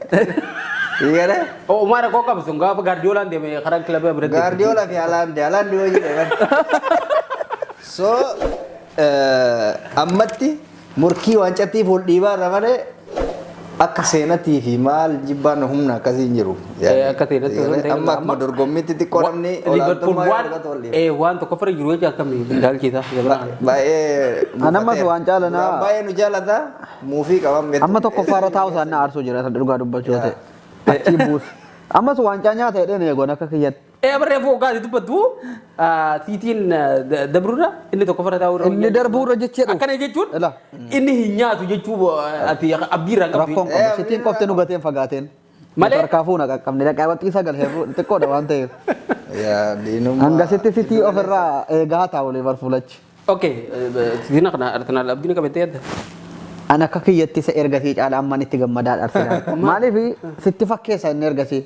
Igare Umar koo qabu sun gaafa Gaardiyoolaan deeme karaa kilaba biratti. Guardiola fi Haaland Haaland yoo jedhe. So ammatti murkii waancattiif ol dhiibaa irra malee akka seenatii fi maal jibbaan humna akkasii hin jiru. Akka seenatti osoo hin ta'in Amma akkuma dorgommiitti xiqqoo namni Liverpool olaantummaa yoo waan argatu ol dhiiba. waan tokko fira jiru jecha akkamii ilaalchiisa jabana. Baay'ee Anammas waan jaalanaa- Duraan baay'ee nu jaalata muufii qaban beektu. Amma tokkoffaarra taa'u isaan na aarsuu jira dhugaa dubbachuu yoo ta'e. Achii buusu. Ammas waancaa nyaata jedheen eegoon akka kiyyatti. Barree foo gaati dubbattu Siitiin dabruudha inni tokko fira taa'uu irra. Inni darbuurra jechee dhufu. Akkana jechuun Ila. inni hin nyaatu jechuu ati abdii irraa qabdu. Rakkoon qabu. Sitiin qofti nu gateen fagaateen. Malee- Harkaa fuuna qaqqabne dhaqaa waxii sagal heeruu xiqqoodha waan ta'eef. Yaa diinummaa. Hangasitti Sitii ofirraa eegaa taa'u Liverpool achi. Okay, season kana Arsenaal abdiin qabattee yaadda? Ani akka kiyyatti isa ergasii caala amman itti gammadaadha Arsenaal. Maaliif sitti fakkeessa inni ergasii.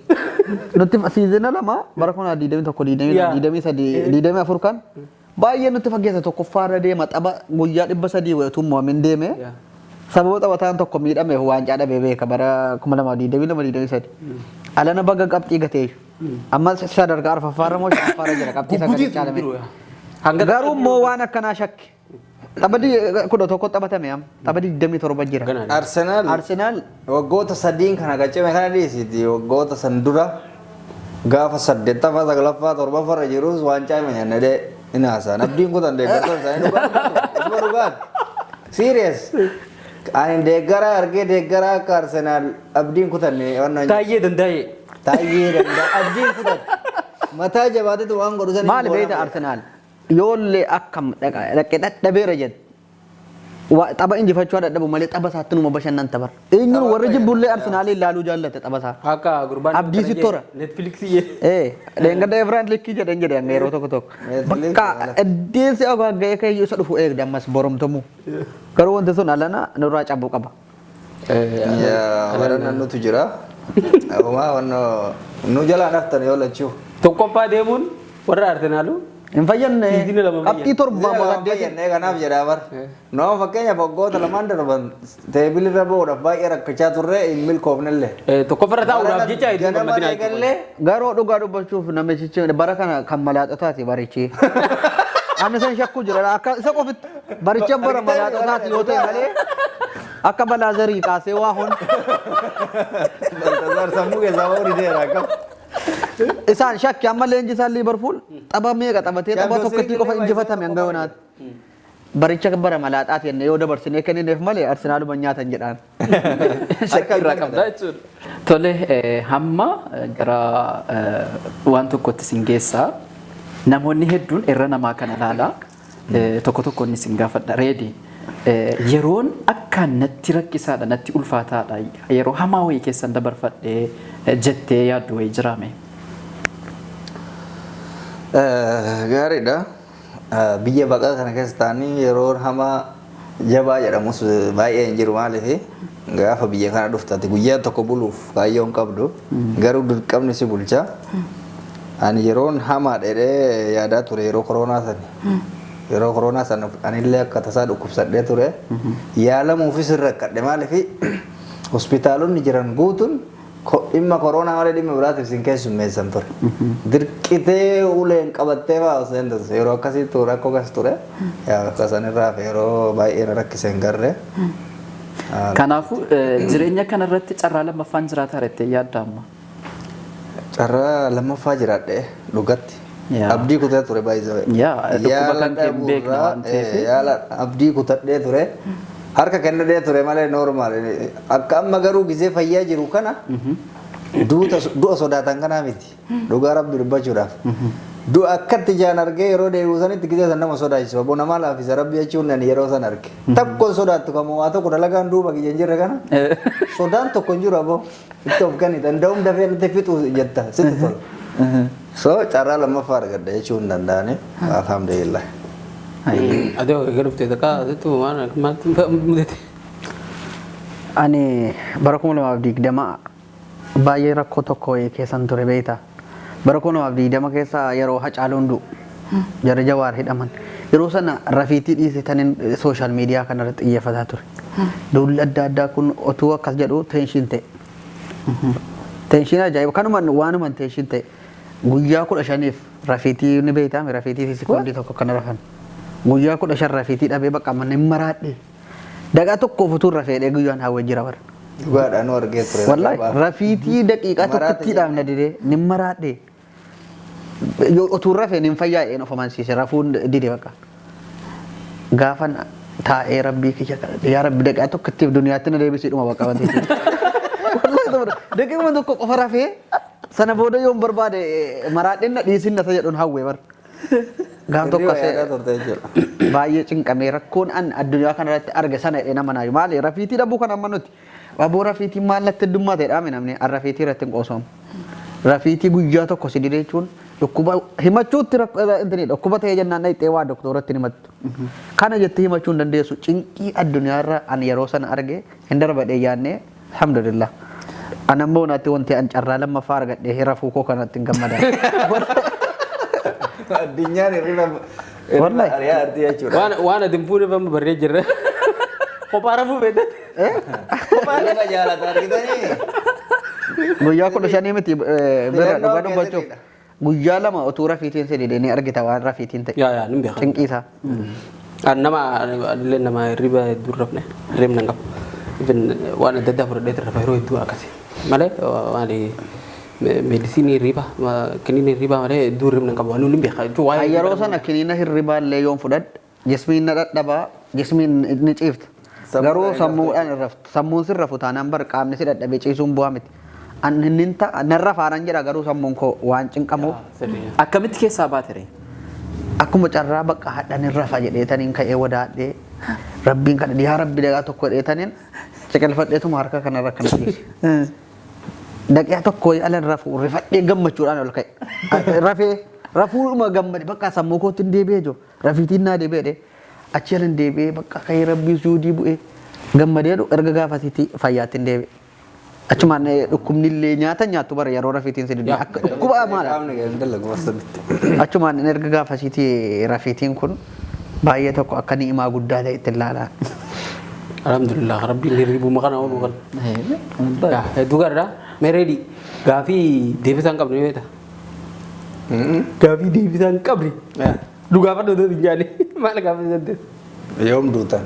Nutti season 2 bara 2021 23 24 kan baay'ee nutti fakkeessa tokkoffaarra deema tapha guyyaa 300 wayituu mo'amin deeme. Sababa taphataan tokko miidhameef waancaa dhabee beeka bara 2022 23. Alana baga qabxii gatee. Amma sadarkaa arfaffaarra moo shanaffaarra jira qabxii sagalii caalame. Hanga Garuu immoo waan akkanaa shakke. Tapha 11 taphatame amma tapha 27 jira. Ganaa. Arsenaal Arsenaal waggoota sadiin kana qacime kana dhiisiti waggoota san dura gaafa saddeettaffaa saglaffaa torbaffaarra jirus waancaa hima nyaanne dhee hin haasa'an abdiin kutan deeggartoota isaanii dhugaan isuma dhugaan serious ani deeggaraa argee deeggaraa akka Arsenaal abdiin kutanne waan Taayyee danda'ee. Taayyee danda'a abdiin kutan mataa jabaatetu waan godhu san Maali beekta Arsenaal yoollee akkam dhaqee dadhabeera jedhe. Tapha injifachuu dadhabu malee tapha isaatti numa bashannan tapha. Eenyuun warri jibbullee Arsenaalii ilaaluu jaallate tapha isaa. Akka gurbaan Abdii sitti hora. Netflixii. Leengadda Efraan likkii jedhan jedhan yeroo tokko tokko. Netflix Bakka iddeessi ga'ee kee isa dhufu eegda ammas boromtamuu. Garuu wanti sun alana nurraa cabuu qaba. Yaa barana nutu jira. Homaa wannoo nu jalaa naftan yoo lachuu. Tokkoffaa deemuun warra Arsenaalu Hin fayyadne Season 2 qabxii 7 moo 8. Fayyannee kanaaf jedhaa bar. Nu amma fakkeenyaaf waggoota 2 darban table irra ba'uudhaaf baay'ee rakkachaa turre, hin milkoofnellee. Tokkoffarra taa'uudhaaf jecha hedduu Ganama gammadina. eegallee. Garuu dhugaa dubbachuuf namichichi bara kana kan malaaxotaati barichi. Ani san shakkuu jira, akka isa qofitti baricha bara malaaxotaati yoo ta'e malee akka balaazarii kaasee waa hun. Baltazaar sammuu keessaa ba'uu dideera akkam. Isaan shakki. Amma leenjisaan Liverpool tapha meeqa taphatee tapha Champions tokkotti qofa League injifatame hanga yoonaatti. Baricha bara malaaxaati jennee yoo dabarsinee kennineef malee Arsenaaluma nyaatan jedhaan. Shakkii irraa qabda jechuudha. Tole, hamma gara waan tokkotti sin geessaa. Namoonni hedduun irra namaa kana ilaalaa tokko tokko inni sin gaafadha. Reedi, yeroon akkaan natti rakkisaadha, natti ulfaataadha, yeroo hamaa wayii keessan dabarfadhee jettee yaaddu wayii jiraame? Gaariidha. Biyya baqaa kana keessa ta'anii yeroo hamaa jabaa jedhamus baay'ee hin jiru. Maaliif, gaafa biyya kana dhuftati guyyaa tokko buluuf kaayyoo hin qabdu, garuu dirqamni si bulcha. Ani yeroon hamaa dheeree yaadaa ture yeroo koronaa sani. Yeroo koronaa sana anillee akka tasaa dhukkubsadhee ture. Yaalamuufis hin rakkadhe. Maaliif, hospitaalonni jiran guutuun dhimma koronaa malee dhimma biraatiif sin keessummeessan ture. Dirqitee uleen qabattee fa'aa osoo hin taasisu. Yeroo akkasiitu rakkoo akkas ture. Yaa akka sanirraa fi yeroo baay'ee na rakkise hin garree. Kanaafuu jireenya kanarratti carraa lammaffaan jiraata jettee yaadda amma? Carraa lammaffaa jiraadhe dhugatti. Abdii kutee ture baay'ee. Yaa, dhukkuba kan kee hin beekne waan ta'eef. Yaala abdii kutadhee ture. Harka kennadhee ture malee normal. Akka amma garuu gizee fayyaa jiru kana duuta du'a sodaatan kanaa miti. Dhugaa Rabbi dubbachuudhaaf. Du'a akkatti ijaan argee yeroo deebi'u sanitti gizee san nama sodaachisu. Abbo namaa laaffisa Rabbi jechuun ani yeroo san arge. Tokko hin sodaattu kamuu waa tokko dalagaan duuba kiyya hin jirre kana. Sodaan tokko hin jiru abbo. Itti of kenni danda'uun dafee natti fixu jetta sitti tola. So carraa lammaffaa argadha jechuu hin danda'ani. Alhamdulillah. Ati egaa dhuftee takka asitti waan maaltu mudate? Ani bara 2020 baay'ee rakkoo tokko wayii keessan ture, beektaa. Bara 2020 keessa yeroo Hacaaluun du'u, jarri Jawaar hidhaman. Yeroo sana rafiitii dhiisitaniin social media kanarratti xiyyeeffataa ture. Duulli adda addaa kun otuu akkas jedhu tension ta'e. Tension ajaa'iba, kanumaan waanuman tension ta'e guyyaa 15f rafiitii ni beektaa, rafiitii fi sekoondii tokko kana rafan. Guyyaa 15 rafiitii dhabee bakka mana hin maraadhe. Daqiiqaa tokkoof utuu rafeedhee guyyaan hawwee jira bara. Dhugaadhaan nu argee ture. Wallahi rafiitii daqiiqaa Maraate. Tokkittiidhaaf na didee ni maraadhe. Yoo utuu rafee nin fayyaa'een of amansiise, rafuun dide bakka. Gaafan taa'ee Rabbii kiyya kadhadhe, yaa Rabbi, daqiiqaa tokkittiif duniyaatti na deebisii dhuma bakka wanti. Wallahi daqiiquma tokko qofa rafee sana booda yoon barbaade maraadheen na dhiisin na jedhuun hawwee bara. Gaaf tokko Hirriba yaadaa turte jechuudha. Baay'ee cinqamee rakkoon an addunyaa kanarratti arge sana jedhee nama naayu. Maali, rafiitii dhabuu kan amma nuti aboo rafiitiin maal natti heddummaa ta'e dhaame, namni an rafiitii irratti hin qoosamu. Rafiitii guyyaa tokko si dide jechuun dhukkuba himachuutti intini dhukkuba ta'ee jennaan dhaqxee waa doktoratti himattu. Kana jettee himachuu hin dandeessu. Cinqii addunyaarra an yeroo sana arge hin darbadhee yaannee, alhamdulillah. An ammoo naatti wanti an carraa lammaffaa argadhee rafuu koo kanatti hin gammadan. Addunyaan hirriba Wallahi. ari'aa artii jechuudha. Waan ati hin fuune amma barree jirra. Kophaa rafuu beektan. Hirriba jaalata argitanii. Guyyaa 15 miti, bira Filannoo dhugaa dubbachuuf. keessanidha. Guyyaa 2 utuu rafiitiin si dide ni argita waan rafiitiin ta'e. Yaa, nin beeka. Cinqii isaa. An nama illee nama hirriba hedduu hin rafne, hirribna hin qabu. Even waan adda addaa fudhadhee rafa yeroo hedduu akkasi. Malee waan medicine hirriba, kiniina hirribaa malee hedduu hirribna hin qabu. Waan hin beeka. Jechuun waa'ee Yeroo sana kiniina hirribaa illee yoon fudhadhe jismiin na dhadhabaa, jismiin ni ciifta. Sammuudhaan Garuu hin sammuudhaan hin raftu. Sammuun sin rafu taanaan bar qaamni si dadhabee ciisuun bu'aa miti. An hin ta'a nan rafaanan jedha, garuu sammuun koo waan cinqamuuf. Akkamitti keessaa baate ree? Akkuma carraa bakka hadhan hin rafa jedheetaniin ka'ee wadaadhee Rabbiin kadhadhe, yaa Rabbi, daqiiqaa tokko jedheetaniin ciqilfadheetuma harka kanarra akkana ciise. Daqiiqaa tokko ala hin rafu, rifadhee gammachuudhaan ol ka'e. Rafee rafuudhuma gammade, bakka sammuu kootti hin deebi'ee jiru. Rafiitiin naa deebi'ee achi ala hin deebi'ee, bakka ka'ee Rabbii suudii bu'ee gammadee erga gaafasiitti fayyaatti hin deebi'e. Achumaan dhukkubni illee nyaata nyaattu bara yeroo rafiitiin si didde akka dhukkuba maala. Qaamni gadi dalagu wasanitti. Achumaan erga gaafasiitii rafiitiin kun baay'ee tokko akka ni'imaa guddaa ta'e itti ilaalaa. Alhamdulillah rabbiin hirribuma kana oolu kan. Yaa hedduu gaariidha. Mee reedi gaafii deebisaa hin qabne beektaa? Gaafii deebisaa hin qabne. Dhugaafadhu otoo hin jaane maal gaafii dandeessa? Yoom duutan?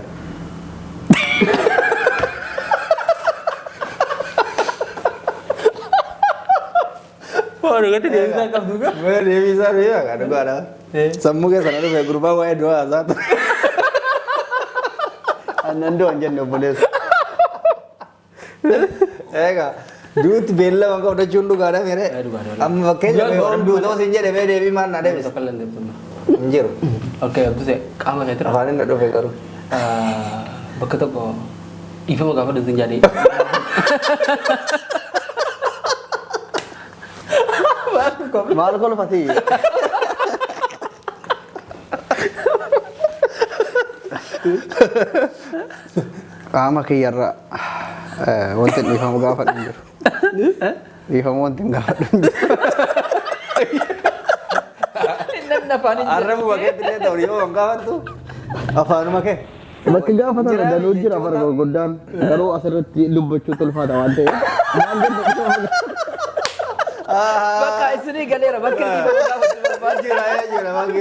Waan dhugatti deebisaa hin qabdu gaa. Mee deebisaa beekaa kan dhugaadha. Sammuu keessa na dhufe gurbaa waa'ee du'aa haasaa ture. Annan du'an jenne obboleessa. Egaa duuti beellama qabdachuun dhugaadha mere. Dhugaadha. Amma fakkeenya yoom duutoo siin jedhe mee deebii maal na deebisa? Tokko illee hin deebifamne. Hin jiru. Okay, Abduse qaama keetirra. Afaan inni dhufe garuu. Bakka tokko dhiifama gaafadhu sin jaadee. Maal kolfati? Qaama kiyyarra wanti dhiifama gaafadhu hin jiru. Dhiifama wanti hin gaafadhu hin jiru. Namni afaan hin Arrabuma keetti illee ta'u yoo hin gaafattu afaanuma kee. Bakki gaafatan danuu jira bara gurguddaan garuu asirratti dubbachuu ulfaata waan ta'eef. Maal jennu? Bakka isinii galeera bakka dhiifama gaafachuu barbaadu. Jira jira bakki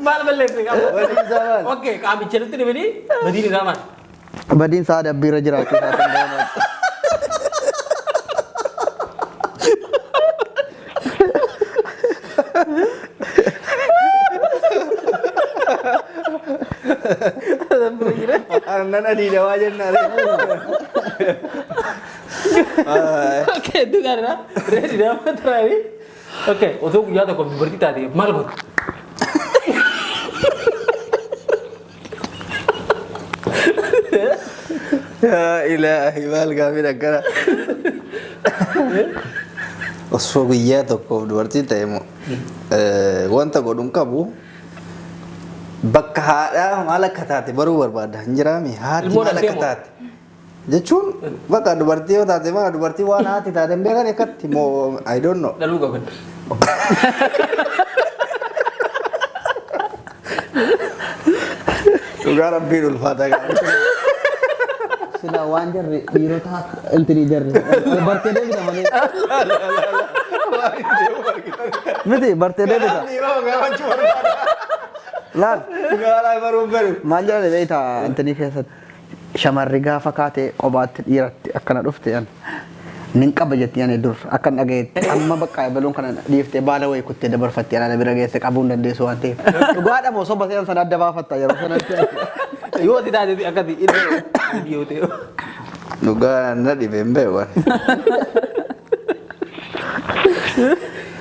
Maal balleesse qaba? Badiin isaa maal? Okay, qaamicha nutti dhibini badiin isaa maal? Badiin isaa dabbiirra jiraachuu isaa kan danda'amu. Aannan adiidha waa jennaan. Okay, hedduu gaariidha. Reedi nama tiraayii. Okay, osoo guyyaa tokko dubartii taate maal gootu? Yaa ilaahi maal gaafii akkana. Osoo guyyaa tokkoof dubartii ta'e immoo wanta godhu hin qabu bakka haadhaa maal akka taate baruu barbaada hin jiraami haati Ilmoo maal dhaltee akka moo? taate jechuun bakka dubartii yoo taate maal dubartii waan haati taate hin beekan akkatti moo I don't know. Dhaluu qaban. Dhugaa rabbiin ulfaata gaarii. Sila waan jarri dhiirota intinii jarri bartee deebita malee. Miti bartee deebita. Laal Gaalaa baruun beru. Maal jedhani beektaa intinii keessatti shamarri gaafa kaatee qobaatti dhiiratti akkana dhufte an nin qaba jetti ani dur akkan dhagayetti amma bakka ebaluun kana dhiiftee baala wayii kuttee dabarfatti ana bira geesse qabuu hin dandeessu waan ta'eef. Dhugaadha moo soba seen sana adda baafatta yeroo sanatti. Yoo ati taate akkati inni yoo ta'e. Dhugaa na dhibe hin beeku.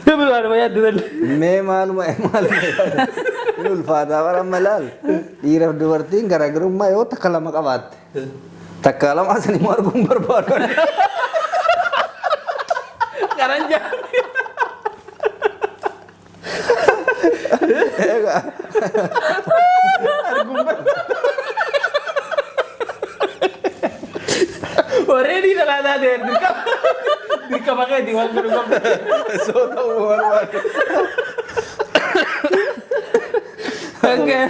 Namni waan yaaddu dalli. Mee maaluma maaluma inni ulfaataa bara amma ilaal dhiiraaf dubartiin garaagarummaa yoo takka lama qabaatte takka lama asin immoo arguun barbaadu. Karanja. Egaa arguun barbaadu. Already dhalaa taate dirqama. Dirqama keeti waan godhu qabdu. Soo ta'uu barbaadu. Okay.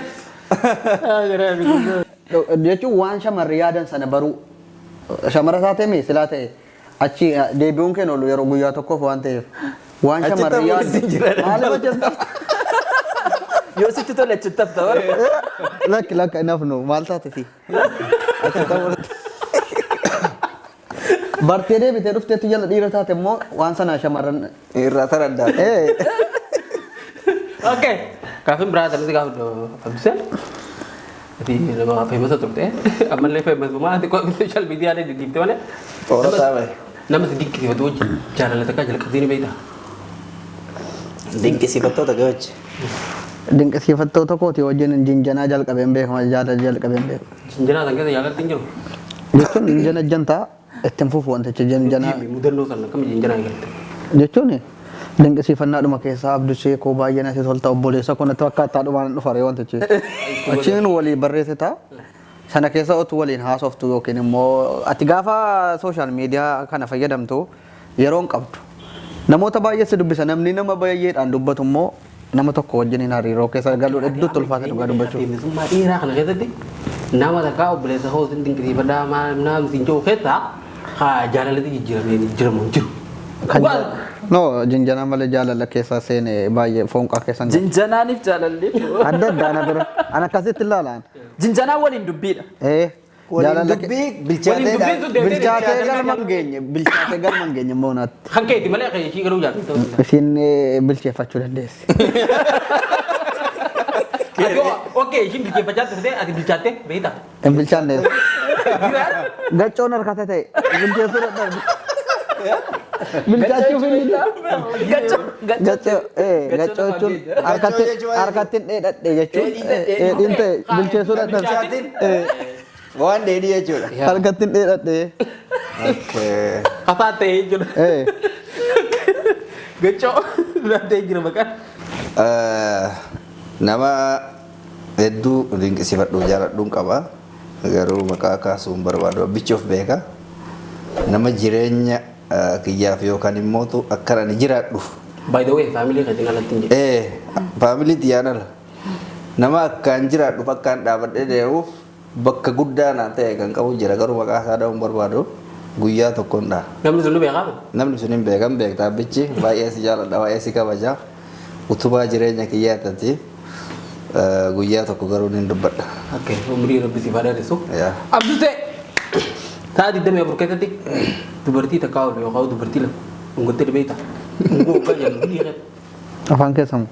Jechuun waan shamarri yaadan sana baruu shamara isaa ta'e silaa ta'e achi deebi'uun keenya oolu yeroo guyyaa tokkoof waan ta'eef waan Achitti shamarri hafuun yaadan isin jira. Maaliif achitti Yoo sitti tole achitti hafta bara. Lakki lakka hin hafnu maal taate si achitti hafuun bartee deebitee dhufteetu jala dhiira taate immoo waan sana shamarran Irraa taraddaa. Okay. Gaaffiin biraa tanatti gaafa Abduseen. Ati nama famous turte. Ammallee famous maa ati social media illee diddiifte malee. Toora taa'e. Nama si dinqisiifatu wajjin jaalala takkaa jalqabdee ni beektaa? Dinqisiifattoota gabachi. Dinqisiifattoota kooti wajjin jinjanaa jalqabeen beekama jaalala jalqabeen beekama. Jinjanaa san keessa jaalalli hin jiru. Jechuun jinjana jantaa ittiin fufu wantichi jinjanaa. Mudannoo sana akkam jinjanaa eegalte? Jechuun dinqisiifannaadhuma keessaa Abdusee koo baay'ee natti tolta obboleessa koo natti fakkaataa dhumaan dhufa ree wantichi. Achiin walii barreessitaa Sana keessa otuu waliin haasoftu yookiin immoo ati gaafa social media kana fayyadamtu yeroo hin qabdu. Namoota baay'ee si dubbisa, namni nama baay'eedhaan dubbatu immoo nama tokko wajjiniin hariiroo keessa galuun hedduutti ulfaata dhugaa dubbachuuf. Miseensummaa dheeraa kana keessatti nama takkaa obboleessa koo sin dinqisiifadhaa maal naam sin jiru keessaa haa jaalalatti jijjiiramee jijjiiramu hin jiru. Kan no jinjanaa malee jaalala keessa seene baay'ee foonqaa keessa hin galu. Jinjanaaniif jaalalli. Adda adda ana bira. Ana akkasitti ilaalaan. Jinjanaan waliin dubbiidha. Waliin Jaalala dubbii bilchaatee Waliin dubbiin sun deemtee bilchaatee galma hin geenye, bilchaatee galma hin geenye immoo naatti. Kan keeti malee kan ishii garuu jaallattu ta'uu danda'a. Isiin bilcheeffachuu dandeessi. Ati okay, ishiin bilcheeffachaa turte, ati bilchaatte beektaa? Hin bilchaanne. Gaccoon harkata ta'e bilcheessuu dadhabde. Bilchaachuuf hin Gaccoo. Gaccoo gaccoo jechuun harkatti harkatti dheedhadhe jechuun dheedhiin ta'e bilcheessuu dadhabde. Bilchaatiin waan dheedhii jechuudha. Harkatti dheedhadhe. Okay. Hasaa ta'ee jira. Gaccoo ta'ee jira maqaan. Nama hedduu dinqisiifadhuuf jaaladhuun qaba. Garuu maqaa kaasuu hin barbaadu. Abbichi of beeka. Nama jireenya kiyyaaf yookaan immoo akka ani jiraadhuuf. By the way, family keetiin alatti hin jedhu. Family tiyyaan ala. Nama akkaan jiraadhuuf, akkaan dhaabadhee deemuuf bakka guddaa naa ta'e kan qabu jira. Garuu maqaa isaa dha'uu hin barbaadu. Guyyaa tokkoon dha'a. Namni sun ni beekaa? Namni sun hin beekan, beekta abbichi, baay'ee si jaaladha, baay'ee si kabaja. Utubaa jireenya kiyyaa taati. Guyyaa tokko garuu ni dubbadha. Okay, umurii Rabbi siif haa dheeressu. Yaa. Abdusee, sa'a 24 keessatti dubartii takkaa ol yookaan dubartii lama dhungattee beektaa? Dhungoo hoggaa jedhamu ni hiikan. Afaan keessamu.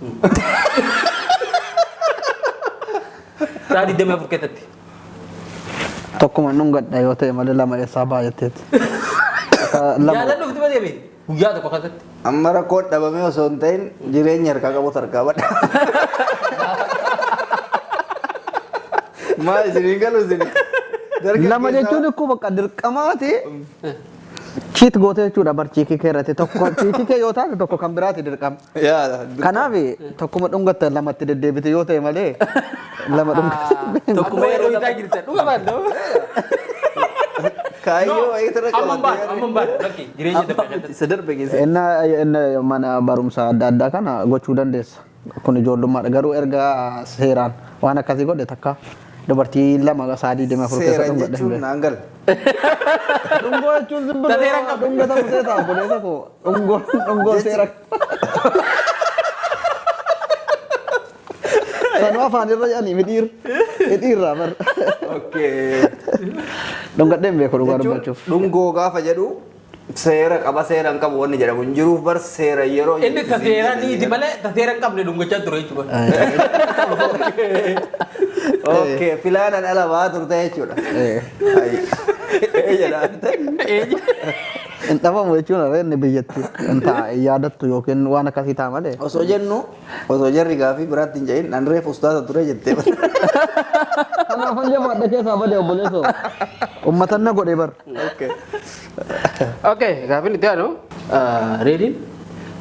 Sa'a 24 keessatti. Tokkuma dhungadha yoo ta'e malee lama eessaa baay'atteeti. Lama. Jaalalli dhufti malee beekti. Guyyaa tokko keessatti. Amma rakkoon dhabamee osoo hin ta'in jireenya harkaa qabu harkaa badha. Maal isiniin galu isin? Lama jechuun ikkoo bakka dirqamaati. Cheat gootee jechuudha bar chick kee irratti, tokko chick kee yoo taate tokko kan biraati dirqama. Yaa. Kanaaf tokkuma dhungatta lamatti deddeebite yoo ta'e malee lama dhungatte. Tokkuma yeroo isaa jirta. Dhuga baadhu. Kaayyoo wayiitu Amma hin baanu, amma hin baanu. Lakki jireenya darbe keessatti. Isa darbe keessa. Inna mana barumsaa adda addaa kana gochuu dandeessa. Kun ijoollummaadha. Garuu erga seeraan waan akkasii godhe takka dubartii lama sa'a 24 keessa Seeraan dhungadhe hin jechuun beeku. naan gala. Dhungoo jechuun simbirroo Seeraan qabu. dhungatamu seeta obboleessa koo. Dhungoo dhungoo seera. Sanuu afaan irra jedhanii midhiir midhiirraa bar. Okay. Dhungadhee hin beeku dhugaa Jechuun dubbachuuf. dhungoo gaafa jedhu seera qaba, seera hin qabu wanni jedhamu hin jiruuf bar seera yeroo Inni ta seeraa niiti malee ta seera hin qabne dhungachaa ture jechuudha. Okay, filaanan ala ba'aa turte jechuudha. Ee jedhaan. Hin dhabamu jechuun har'a inni biyyatti hin ta'a hin yaadattu yookiin waan akkasii ta'a malee. Osoo jennu, osoo jarri gaafii biraatti hin jedhin, an reefu ustaasa ture jettee. Kanaaf an jabaadha keessaa bade obboleessoo. Uummatan na godhe bar. Okay. Okay, gaaffiin itti aanu, Reediin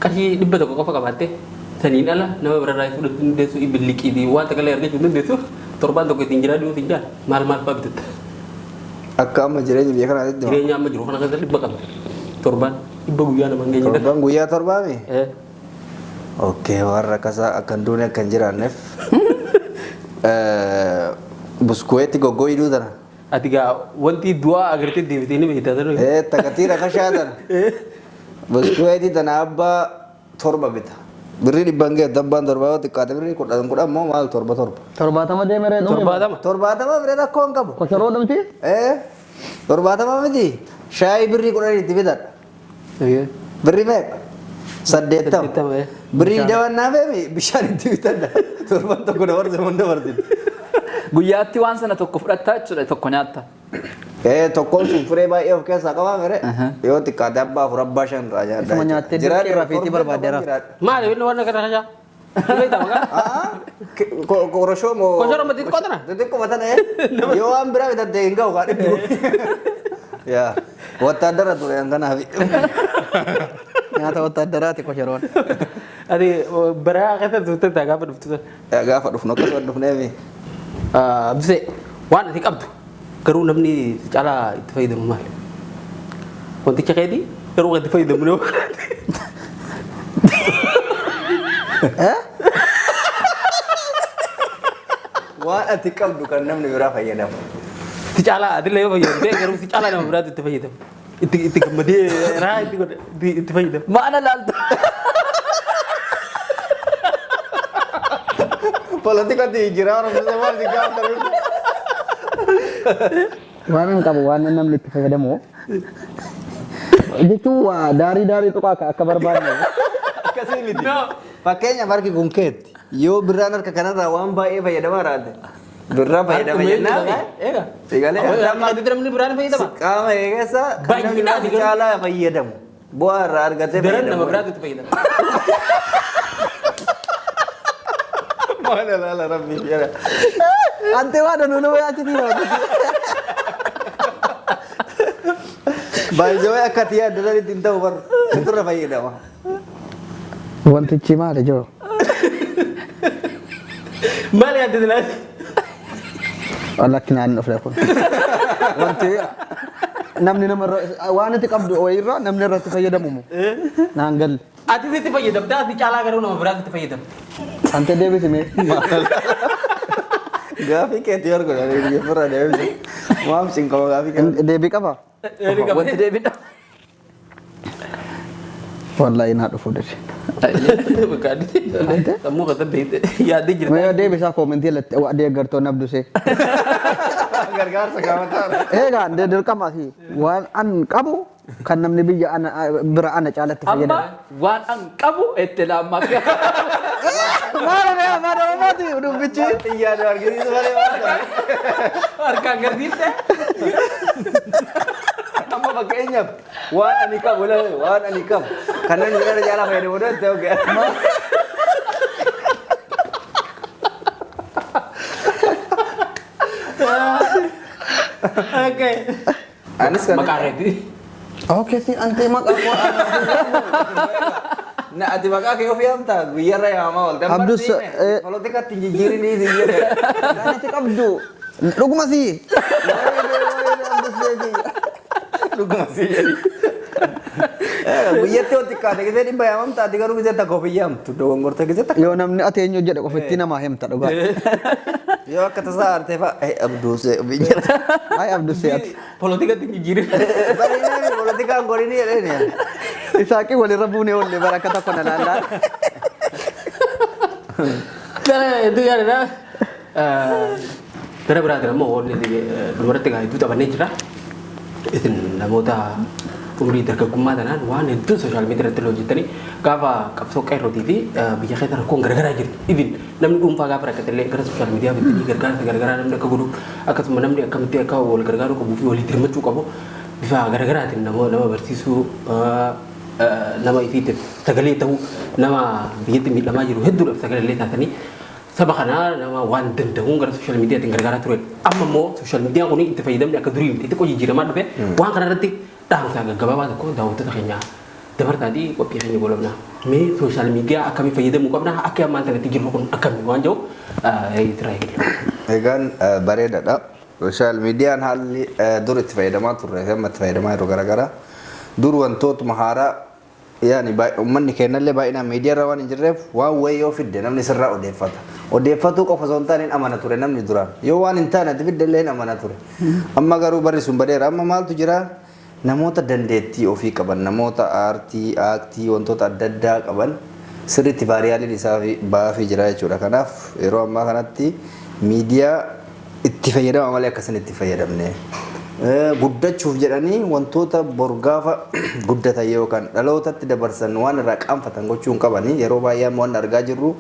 qarshii 100 qofa qabaatte, saniin ala nama birarraa fudhachuu hin dandeessu, liqii fi waan takka illee argachuu hin dandeessu, torbaan tokko ittiin jiraachuu hin jaal, maal maal fa'aa bitatta? Akka amma jireenya biyya kanaatti. Jireenya amma jiru kana keessa 100 qabda. Torbaan 100 guyyaa nama hin geenye. Torban guyyaa torbaami? Eh. Okay, warra akkasaa akka hin duune, akka hin jiraanneef. Buskuweetti goggoyduu tana. Ati gaa wanti du'aa agartee deebitee ni beektaa sana. Takkatii rakashaa tana. Buskuweetii tana abbaa torba bita. Birrii 100 geettu abbaan torba, yoo xiqqaate birrii 10 10 moo maal, torba torba. 70 deemeree dhume. 70. 70 birrii rakkoo hin qabu. Koshoroo dhumti? 70 miti. Shaayii birrii 10 itti bitadha. Birrii meeqa? 80. 80, eh. Birrii dawannaa feemi bishaan itti bitadha. Torban tokko dabarse mun dabarsin. Guyyaatti waan sana tokko fudhattaa jechuudha, tokko nyaatta. Tokkoon sun firee baay'ee of keessaa qabaa mere. Yoo xiqqaate abbaa afur, abbaa shan irraa nyaadha. Isuma nyaattee dirqii rafiitii barbaadde rafta. Maali inni waan kana kashaa? Beektaa maqaa? Korosho moo? Koshoroo ma xixiqqoo tana? Xixiqqoo tana. Yoo waan biraa bitatte hin ga'u kaa dhibbu. Yaa wattaaddara ture an kanaaf. Nyaata wattaaddaraati koshoroon. Ati baraa keessa turte gaafa dhuftu sana. Gaafa dhufnu akkasuma dhufneemi. Abdusee, waan ati qabdu Garuu namni si caalaa itti fayyadamu maali? Wanticha keetii garuu kan itti fayyadamu nama biraati. Eh? Waan ati qabdu kan namni biraa fayyadamu. Si caalaa atillee yoo fayyadamte garuu si caalaa nama biraatu itti fayyadama. Itti gammadee raa itti godha itti fayyadama. Maana laalta. Politikatti jira Oromoo maal si gaafatan. Waan hin qabu waan namni itti fayyadamu. Jechuun waa daarii daarii tuqaa akka barbaadne. Akkasii miti. Fakkeenyaaf harki kun keetti yoo birraan harka kanarraa waan baay'ee fayyadamaa raate birraa fayyadama jennaan. Eega. Sigalee Namni biraan fayyadama. Qaama kee keessa kan namni Baay'inaan biraa caalaa fayyadamu. Bu'aa irraa argatee Daran nama fayyadamu. biraatu itti fayyadama. Maal alaala rabbi jedha. Ante waa danuu nama yaachiti. Baay'ee akka ati yaadde sanitti hin ta'u bar siturra fayyadama. Wantichi maali jiru? Maali yaadde silaati? Lakkinaan hin dhufne kun. Wanti namni namarra waan ati qabdu wayiirraa namni irratti fayyadamu moo? Naan galle. Ati sitti fayyadamte ati caalaa garuu nama biraatu itti fayyadama. Ante deebisi mee. Gaafii keetii yoo godhan ofirra deebisi. Maaf cinqama gaafii keetii. Deebii qaba? Wanti deebiidha. Wallahi naa dhufuu dide. Sammuu kan dandeette yaaddee jirta. Mee deebisaa koomentii irratti deeggartoonni Abdusee. Gargaarsa gaafataa. Egaa dirqama si waan an qabu kan namni biyya ana bira ana caalatti Amma fayyadamu. waan an qabu itti laammaa. Maal mee afaan Oromooti dubbichi. Xiyyaan argisiisu malee waan ta'eef. Harkaan garsiifte. Amma fakkeenyaaf waan ani qabu waan ani qabu kan namni biraa caalaa fayyadamu yoo ta'u Okay. Anis kan Maqaa irratti. Okay si ante maqaa koo Na ati maqaa kee ofii yaamta guyyarra yaamamaa oolte. Abdus, Politikatti hin jijjiirinii si jedhe. Waan ati qabdu dhuguma si. Dhuguma si jedhi. Guyyatti wanti kaate gisee dhibba yaamamta ati garuu gisee takka ofii yaamtu dogongorte gisee takka. Yoo namni ati eenyu jedhe qofitti namaa himta dhugaa. Yoo akka tasaa aartee fa'a Abdusee ofii jedha. Ay Abdusee ati. Politikatti hin jijjiirin. Bareedaan politikaan godhini jedheen. Isaaqii walirra buunee oolle bara akka tokko na laallaa. Gara hedduu yaadadha. Gara biraatiin ammoo wanni dubaratti gaa hedduu taphannee jira. Isin namoota umrii dargaggummaa tanaan waan hedduu social media irratti hojjetanii gaafa qabsoo qeerrootii fi biyya keessa rakkoon garagaraa jirtu. Even namni dhuunfaa gaafa rakkate illee gara social media bitanii gargaarsa garagaraa namni akka godhu akkasuma namni akkamitti akka wal gargaaruu qabuu fi walii dirmachuu qabu bifa garagaraatiin nama barsiisuu nama ifiitiif sagalee ta'uu nama biyyatti miidhamaa jiru hedduudhaaf sagalee illee taatanii saba kanaa nama waan danda'uun gara social mediaatiin gargaaraa ture. Amma immoo social mediaan kun itti fayyadamni akka durii miti xiqqoo jijjiiramaa dhufe waan kana irratti dhaamsa gaggabaabaa tokko daawwattoota keenya dabartaatii qophii keenya goolabna. Mee social media akkamii fayyadamuu qabna akka ammaan kanatti jirru kun akkamii waan jiru irraa eegale. Egaan bareedaadha. Social mediaan haalli dur itti fayyadamaa turre fi amma itti fayyadamaa jiru garaagaraa. Dur wantootuma haaraa yaani uummanni keenyallee baay'inaan miidiyaa irra waan hin jirreef waan wayii yoo fidde namni sirraa odeeffata. Odeeffatuu qofa osoo hin taane hin amana ture namni duraan. Yoo waan hin taane ati fidde illee hin amana ture. Amma garuu barri sun badeera. Amma maaltu jira? Namoota dandeettii ofii qaban, namoota aartii, aaktii wantoota adda addaa qaban sirriitti vaariyaaliin isaa baafii jira jechuudha. Kanaaf yeroo ammaa kanatti miidiyaa itti fayyadama malee akkasin itti fayyadamne. Guddachuuf jedhanii wantoota bor gaafa guddatan yookaan dhalootatti dabarsan waan irraa qaanfatan gochuu hin qabanii yeroo baay'ee amma waan argaa jirru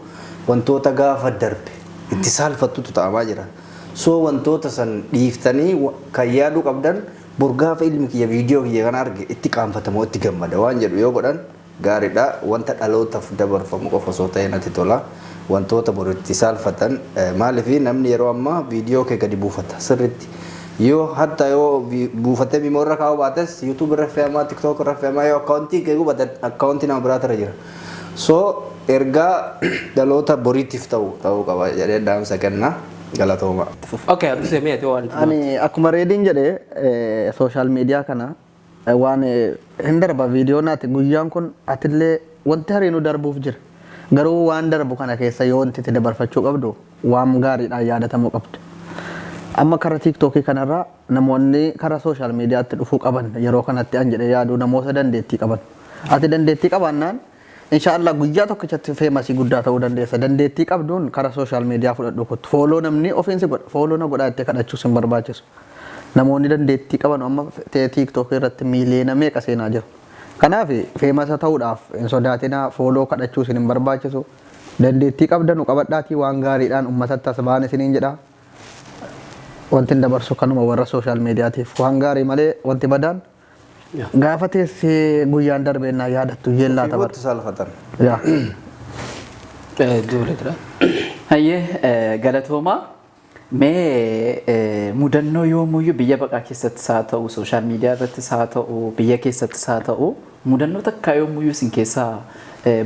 wantoota gaafa darbe itti saalfattutu ta'amaa jira. So wantoota san dhiiftanii kan yaaduu qabdan bor gaafa ilmi kiyya viidiyoo kiyya kana arge itti qaanfatamoo itti gammada waan jedhu yoo godhan gaariidha. Wanta dhalootaaf dabarfamu qofa osoo ta'e natti tola. Wantoota bor itti saalfatan maaliif namni yeroo ammaa viidiyoo kee gadi buufata sirriitti. Yoo hatta yoo buufatee mimoo irra kaa'uu baates YouTube irra fe'amaa TikTok irra fe'amaa yoo akkaawuntii kee gubate akkaawuntii nama biraatu irra jira. So ergaa dhaloota boriitiif ta'u ta'uu qaba jedhee dhaamsa kenna. Galatooma. Okay, Abduu Semee ati waan. Ani akkuma Reediin jedhe social media kana waan hin darba viidiyoon ati guyyaan kun atillee wanti hariinuu darbuuf jira. Garuu waan darbu kana keessa yoo wanti itti dabarfachuu qabdu waan gaariidhaan yaadatamuu qabdu. Amma karaa TikTokii kanarraa namoonni karaa social mediaatti dhufuu qaban yeroo kanatti an jedhee yaadu namoota dandeettii qaban. Ati dandeettii qabaannaan inshaallah guyyaa tokkichatti famousii guddaa ta'uu dandeessa. Dandeettii qabduun karaa social media fudhadhu kottu. Follow namni ofiin si godha. Follow na godhaa jettee kadhachuus hin barbaachisu. Namoonni dandeettii qaban amma TikTokii irratti miiliyoona meeqa seenaa jiru. Kanaaf famousa ta'uudhaaf hin sodaatinaa, follow kadhachuus hin barbaachisu. Dandeettii qabdanu qabadhaatii waan gaariidhaan uummatatti as ba'an isiniin jedha. Wanti hin dabarsu kanuma warra social mediatiif waan gaarii malee wanti badaan gaafa teessee guyyaan darbeennaa yaadattu yeellaa taphat. Fiiguutti saalfatan. Yaa. Duuletira. Hayyee, galatooma. Mee mudannoo yoomuyyuu biyya baqaa keessattis haa ta'u, social media irrattis haa ta'u, biyya keessattis haa ta'u, mudannoo takkaa yoomuyyuu isin keessaa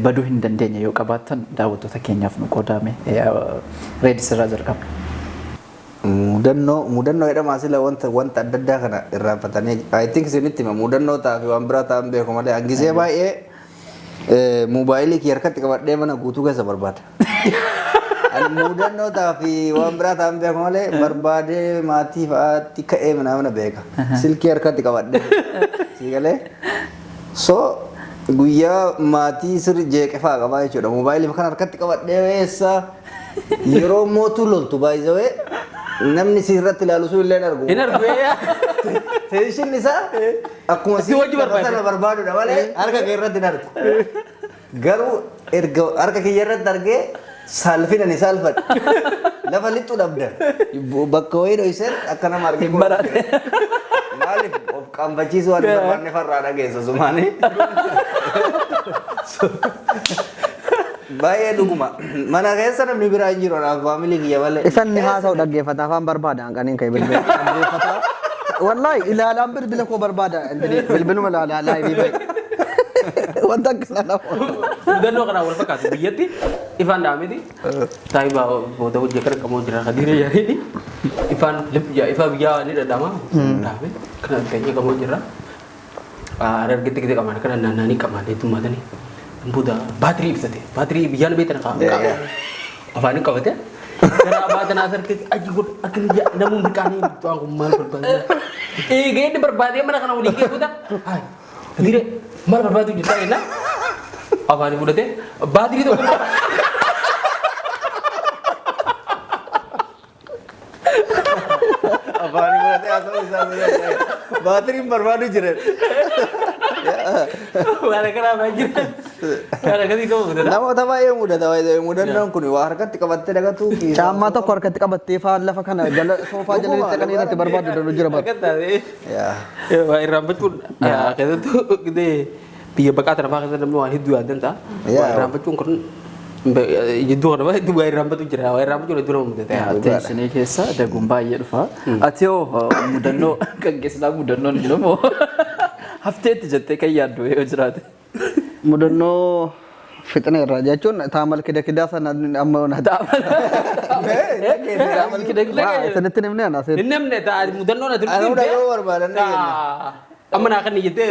baduu hin dandeenye yoo qabaattan daawwattoota keenyaaf nu qoodame. Reedis irraa jalqabna. Mudannoo jedhama sila wanta adda addaa kana irraanfatanii, I think isinitti hima, mudannoo ta'aa fi waan biraa ta'an beeku malee hangisee baay'ee moobaayilii kiyya harkatti qabadhee mana guutuu keessa barbaada. Ani mudannoo ta'aa fi waan biraa ta'an beeku malee barbaadee maatii fa'aatti ka'ee mana beeka. Silkii harkatti qabadhee. Sii galee? So guyyaa maatii sirri jeeqe fa'aa qabaa jechuudha. Moobaayilii kana harkatti qabadhee eessa yeroo mootuu loltu baay'isawee namni si irratti ilaalu sun illee hin argu. Hin argu. Tension isaa akkuma Si wajji barbaade. sana barbaadudha malee harka kee irratti hin argu. Garuu erga harka kiyya irratti argee saalfina ni saalfadha. Lafa lixxuu dhabda. Bakka wayii dhoyseen akka nama argee. Hin baraate. Maaliif of qaanfachiisuu waan hin barbaanne farraa dhageessa sumaanii. Baay'ee dhuguma. Mana keessa namni biraa hin jiru anaaf faamilii kiyya malee. Isan ni haasa'u dhaggeeffata afaan barbaada hanqaniin ka'e bilbila. Dhaggeeffata. Wallaahi ilaalaan bilbila koo barbaada. Bilbiluma ilaalaa liveii bahe. Wanta akkana nama. Mudannoo kanaan wal fakkaatu biyyatti ifaan dhaamiti. Taayibaa booda hojii kana qamoo jira kadiira yaadini. Ifaan ifaa biyyaa ni dhadhama. Dhaame kana teenyee qamoo jira. Argitti gite qamaan kana naannaanii qamaan heddummaatanii. Booda baatirii ibsate. Baatirii biyyaan beektan qaba. Afaanin qabate. Gara baatan asirratti aji godhu akka namuun biqaanii waan kun maal barbaade. Eegee inni barbaadee mana kana waliin ga'e booda. Kadiire maal barbaadu jirtaa jennaan. Afaanii fudhatee baatirii tokko. Afaan fudhatee haasa'uu isaa baatiriin barbaadu jiran. Waan akkanaa baa jira. Waan akkasii ta'uu mudata. Namoota baay'ee mudata baay'ee mudannoon kun waa harkatti qabattee dhagatu. Caammaa tokko harkatti qabattee faan lafa kana jala soofaa jala lixxe kan irratti barbaadu danda'u jira bara. Akka taate waa irraanfachuun keessattuu gidee biyya baqaa tana fa'aa keessatti namni waan hedduu yaadan ta'a. Waa irraanfachuun kun jidduu kana hedduu waa irraanfatu jira. Waa irraanfachuun hedduu nama mudata. Tensionii keessa daguun baay'ee dhufa. Ati hoo mudannoo kan keessaa mudannoon hin jiru hafteetti jettee kan yaaddu yoo jiraate? Mudannoo fixna irraa jechuun taamal kida kidaa sana amma onatti. Taamal kida kida. Isinitti himne ana Hin namne ta'a mudannoon ati Anuu dhaga'uu barbaadan ni kenna. Amma naa kan jettee.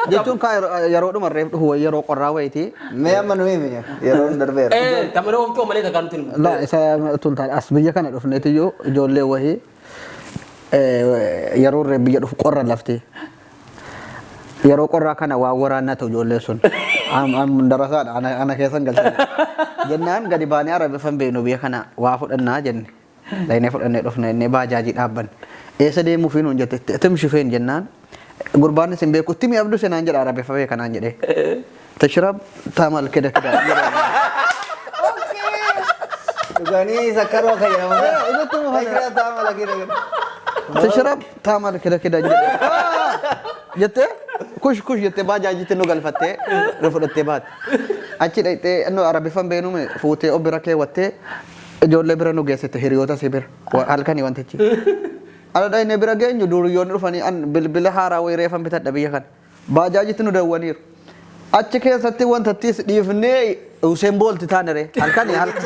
Jechuun kaa yeroo dhuma reef dhufu yeroo qorraa wayitii. Mee amma nu himi yeroon darbeera. Tamaree oomtuu malee takkaan nuti hin La isa tun taane as biyya kana dhufneetiyyuu ijoollee wahii yeroo reef biyya dhufu qorra lafti. Yeroo qorraa kana waan waraannaa ta'u ijoollee sun. Am darasaadha ana keessan galchan. Jennaan gadi baanee arabifan beeknu biyya kana waa fudhannaa jenne. Laynee fudhannee dhufne innee baajaajii dhaabbanne. Eessa deemuufi nuun jette timshi feen jennaan. Gurbaan isin beeku timi abdu senaan jedha arabifa beekanaan jedhee. Tashrab taamal kida kida. Dhuganii sakkaroo akka jedhamu. Isatti hima kana. Tashrab taamal kida kida. Tashrab taamal kida kida jedhee. Jettee kush kush jettee baajaajitti nu galfattee nu fudhattee baate. Achi dhaqxee nu arabifan beenume fuutee of bira keewwattee ijoollee bira nu geessite hiriyoota si bira halkanii wantichi. Ala dhaqnee bira geenyu duriyyoonni dhufanii an bilbila haaraa wayii reefan bitadha biyya kana. Baajaajitti nu dawwaniiru. Achi keessatti wantattis dhiifnee Useen Boolti taane ree halkanii halkan.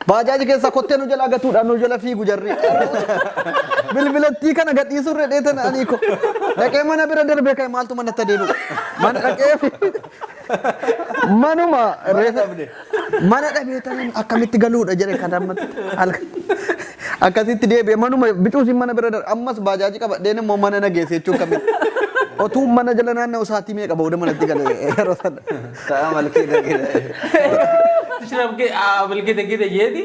Baajaaji keessa kottee nu jala gatuudhaan nu jala fiigu jarri. Bilbilattii kana gadhiisurre dheetan ani ko. Dhaqee mana bira darbee ka'e maaltu manatti adeemu. Mana dhaqee manuma reefa mana dhabee tanan akkamitti galuudha jedhe kan ammatti akkasitti deebi'e manuma bicuusin mana bira darbe ammas baajaaji qabadheen immoo mana na geesse jechuun kamitti. Otuu mana jala naanna'u sa'aatii meeqa booda manatti gale yeroo sana. Ta'a malkii dhagee. Tishrab malkii dhagee jeeti.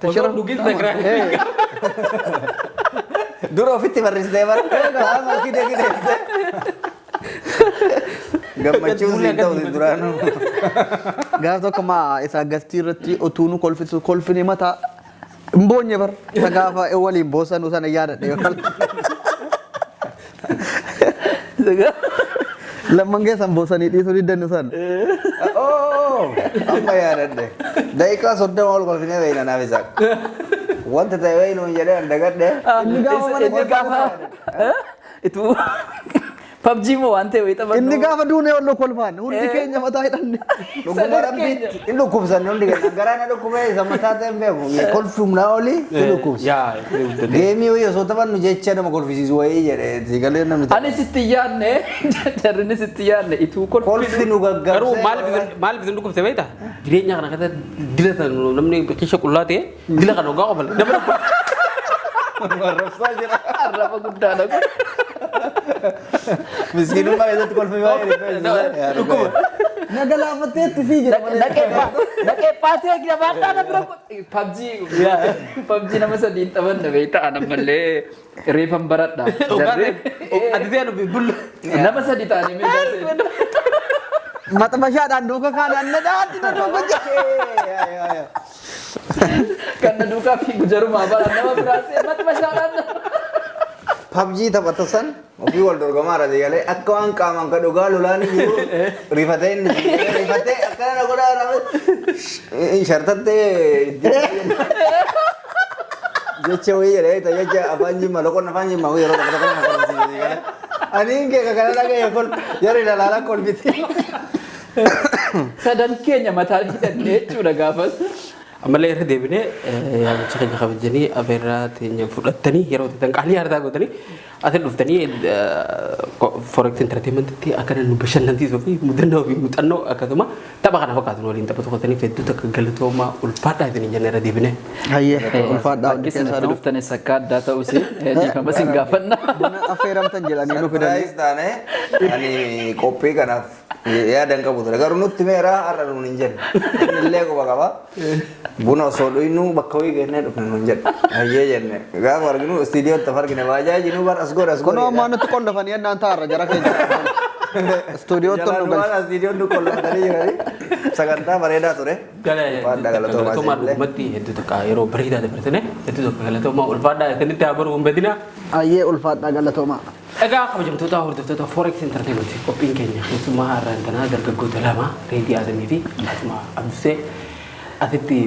Tashirab. Dhugis dhagraa. Dura ofitti barreessitee bara. Ta'a malkii dhagee. Gammachuun siin ta'u duraanuu. Gaaf tokko maa isa gastii irratti otuu nu kolfisu kolfine mataa hin boonye bar. Isa gaafa waliin boosanu sana yaadadhe yookaan. Lamman keessan boosanii dhiisuu diddannu sana. Amma yaadadhe. Daqiiqaa 30 ol kolfinee beeyna naaf isaa. Wanta ta'e wayii nuun jedhee an dagadhe. Inni gaafa mana Inni gaafa ituu PUBG moo waan ta'e wayii taphannu. Inni gaafa duunee ol kolfaan hundi keenya mataa hidhanne. Dhuguma rabbiitti hin dhukkubsanne hundi keenya. Garaa na dhukkubee isa mataa ta'e hin beeku. Kolfi humnaa olii hin dhukkubsa. Yaa. Geemii wayii osoo taphannu jecha nama kolfisiisu wayii jedhee siigalee namni Ani sitti yaadne, jarrinis sitti yaadne ituu kolfi kolfi nu gaggabsee. Garuu maaliif isin dhukkubse beektaa? Jireenya kana keessatti dila sana namni keessa qullaa ta'e dila kana hoggaa qofale. Nama dhukkubsa. Arrabsaa jira. Arraba guddaadha kun. Miskiinummaa keessatti kolfi baay'ee Dhukkuba. Na galaafatteetti sii jedha malee. Dhaqee paatee gabaadhaa na bira PUBG nama sadiin taphanne beektaa ana ammallee reefan baradha. Jarri Ati ta'e nuti bullu. Nama sadi ta'anii meeshaa seenu. Maxxanfashaadhaan duuka kaanaan na dhaatti na duuka jira. Kan na duukaa fiigu jarumaa bara nama biraa see maxxanfashaadhaan. PUBG taphata san ofii wal dorgomaa irra galee akka waan qaamaan ka dhugaa lolaan jiru rifatee inni rifatee akkana na godhaa shartattee jecha wayii jedhee jecha afaan jimma loqonna afaan jimma wayii yeroo tokko tokko nama kolfisiise galee. Ani hin keeka kana dhaga'e kol jarri ilaalaa kolfiti. Sadan keenya mataa hidhannee jechuudha gaafas. Ammallee irra deebinee yaamicha keenya kabajanii afeerraa teenya fudhattanii yeroo ta'an qaalii hartaa gootanii ati dhuftanii Forex Entertainmentitti akkana nu bashannansiisuu fi mudannoo fi muuxannoo akkasuma tapha kana fakkaatu waliin taphatu gootanii hedduu takka galatoomaa ulfaadhaa isin jenne irra deebinee. Hayyee, ulfaadhaa hundi Bakki isin itti keessanuu. dhuftanis akka addaa ta'us dhiifama isin gaafanna. Buna affeeramtan jedhanii nu fidanii. Surprise taane ani qophii kanaaf yaada hin qabu ture. Garuu nutti meera har'a nuun hin jenne. Inni illee quba qaba. Buna osoo dhuynu bakka wayii geennee dhufne nuun jedhe. Hayyee jenne. Gaafa arginu istiidiyootti af argine baajaaji nu bar as godhe as godhe. Kunoo ammaa nutti qollofanii ennaan taa'arra jara keenya. Istuudiyootti ol nu Jalaan galche. waan istiidiyoon nu qollofatanii jiranii sagantaa bareedaa ture. Ulfaadhaa galatoomaa Galatoomaa isinillee. dhugumatti hedduu takka yeroo bareedaa dabarsine hedduu takka galatoomaa ulfaadhaa isinitti haa baruu hin badinaa. Hayyee, ulfaadhaa galatoomaa. Egaa kabajamtoota hordoftoota Forex Entertainment, qophiin keenya keessumaa har'aan tanaa dargaggoota lama Reedii Adamii fi akkasuma Abdusee asitti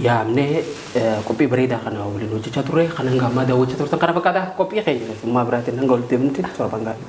yaamnee qophii bareedaa kana waliin hojjechaa turre. Kan hanga ammaa daawwachaa turtan kana fakkaata. Qophii keenya keessummaa biraatiin hanga walitti deemnutti torban gaarii.